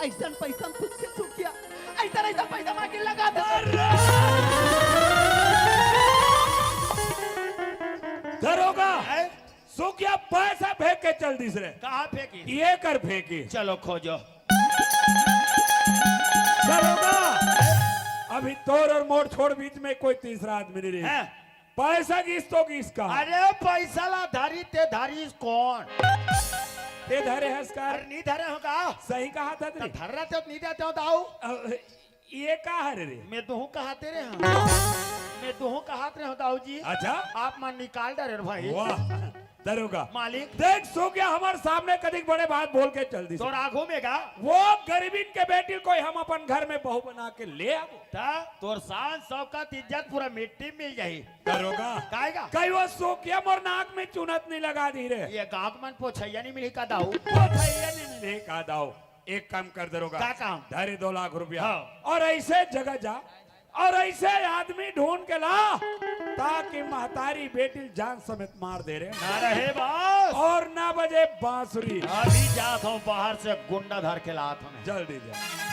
ऐसन पैसा हम खुद से सूखिया, ऐसा, ऐसा पैसा मांगे लगा दे। अरे! दरोगा, हैं? सुखिया पैसा फेंक के चल दिस रे। कहाँ फेंकी? ये कर फेंकी। चलो खोजो। दरोगा, अभी तोर और मोर छोड़ बीच में कोई तीसरा आदमी नहीं रही। हैं? पैसा गिस तो गिस का? अरे पैसा ला धरी ते धरी कौन? ते धरे हस का? अरे नहीं धरे हो का? सही कहा था तो तेरे। धर रहा तो नहीं देते हो दाऊ। अ, ये का हरे रे? मैं दोहू कहाते रहे हूँ। मैं दोहू कहात रहे हूँ दाऊ जी। अच्छा? आप मन निकाल डरे रे भाई। वाह, दरोगा। मालिक। देख सुखिया हमारे सामने कदिक बड़े बात बोल के चल दिस। तोर आगू में का? वो गरीबिन के बेटी कोई हम अपन घर में बहू बना के ले आबो। ता तोर शान शौकत इज्जत पूरा मिट्टी में मिल जाही। दरोगा। काहे का? कहीं वो सुखिया मोर नाक में चुनत नहीं लगा दी रे। ये गाँव मन पोछैया नहीं मिली का दाऊ? पोछैया नहीं मिली का दाऊ? एक काम कर दरोगा। का काम? धरे दो लाख रुपया। हाँ। और ऐसे जगह जा और ऐसे आदमी ढूंढ के ला ताकि महतारी बेटी ल जान समेत मार दे रे। ना रहे बस। और ना बजे बांसुरी। अभी जात हूँ बाहर से गुंडा धर के लात हूँ। जल्दी जा।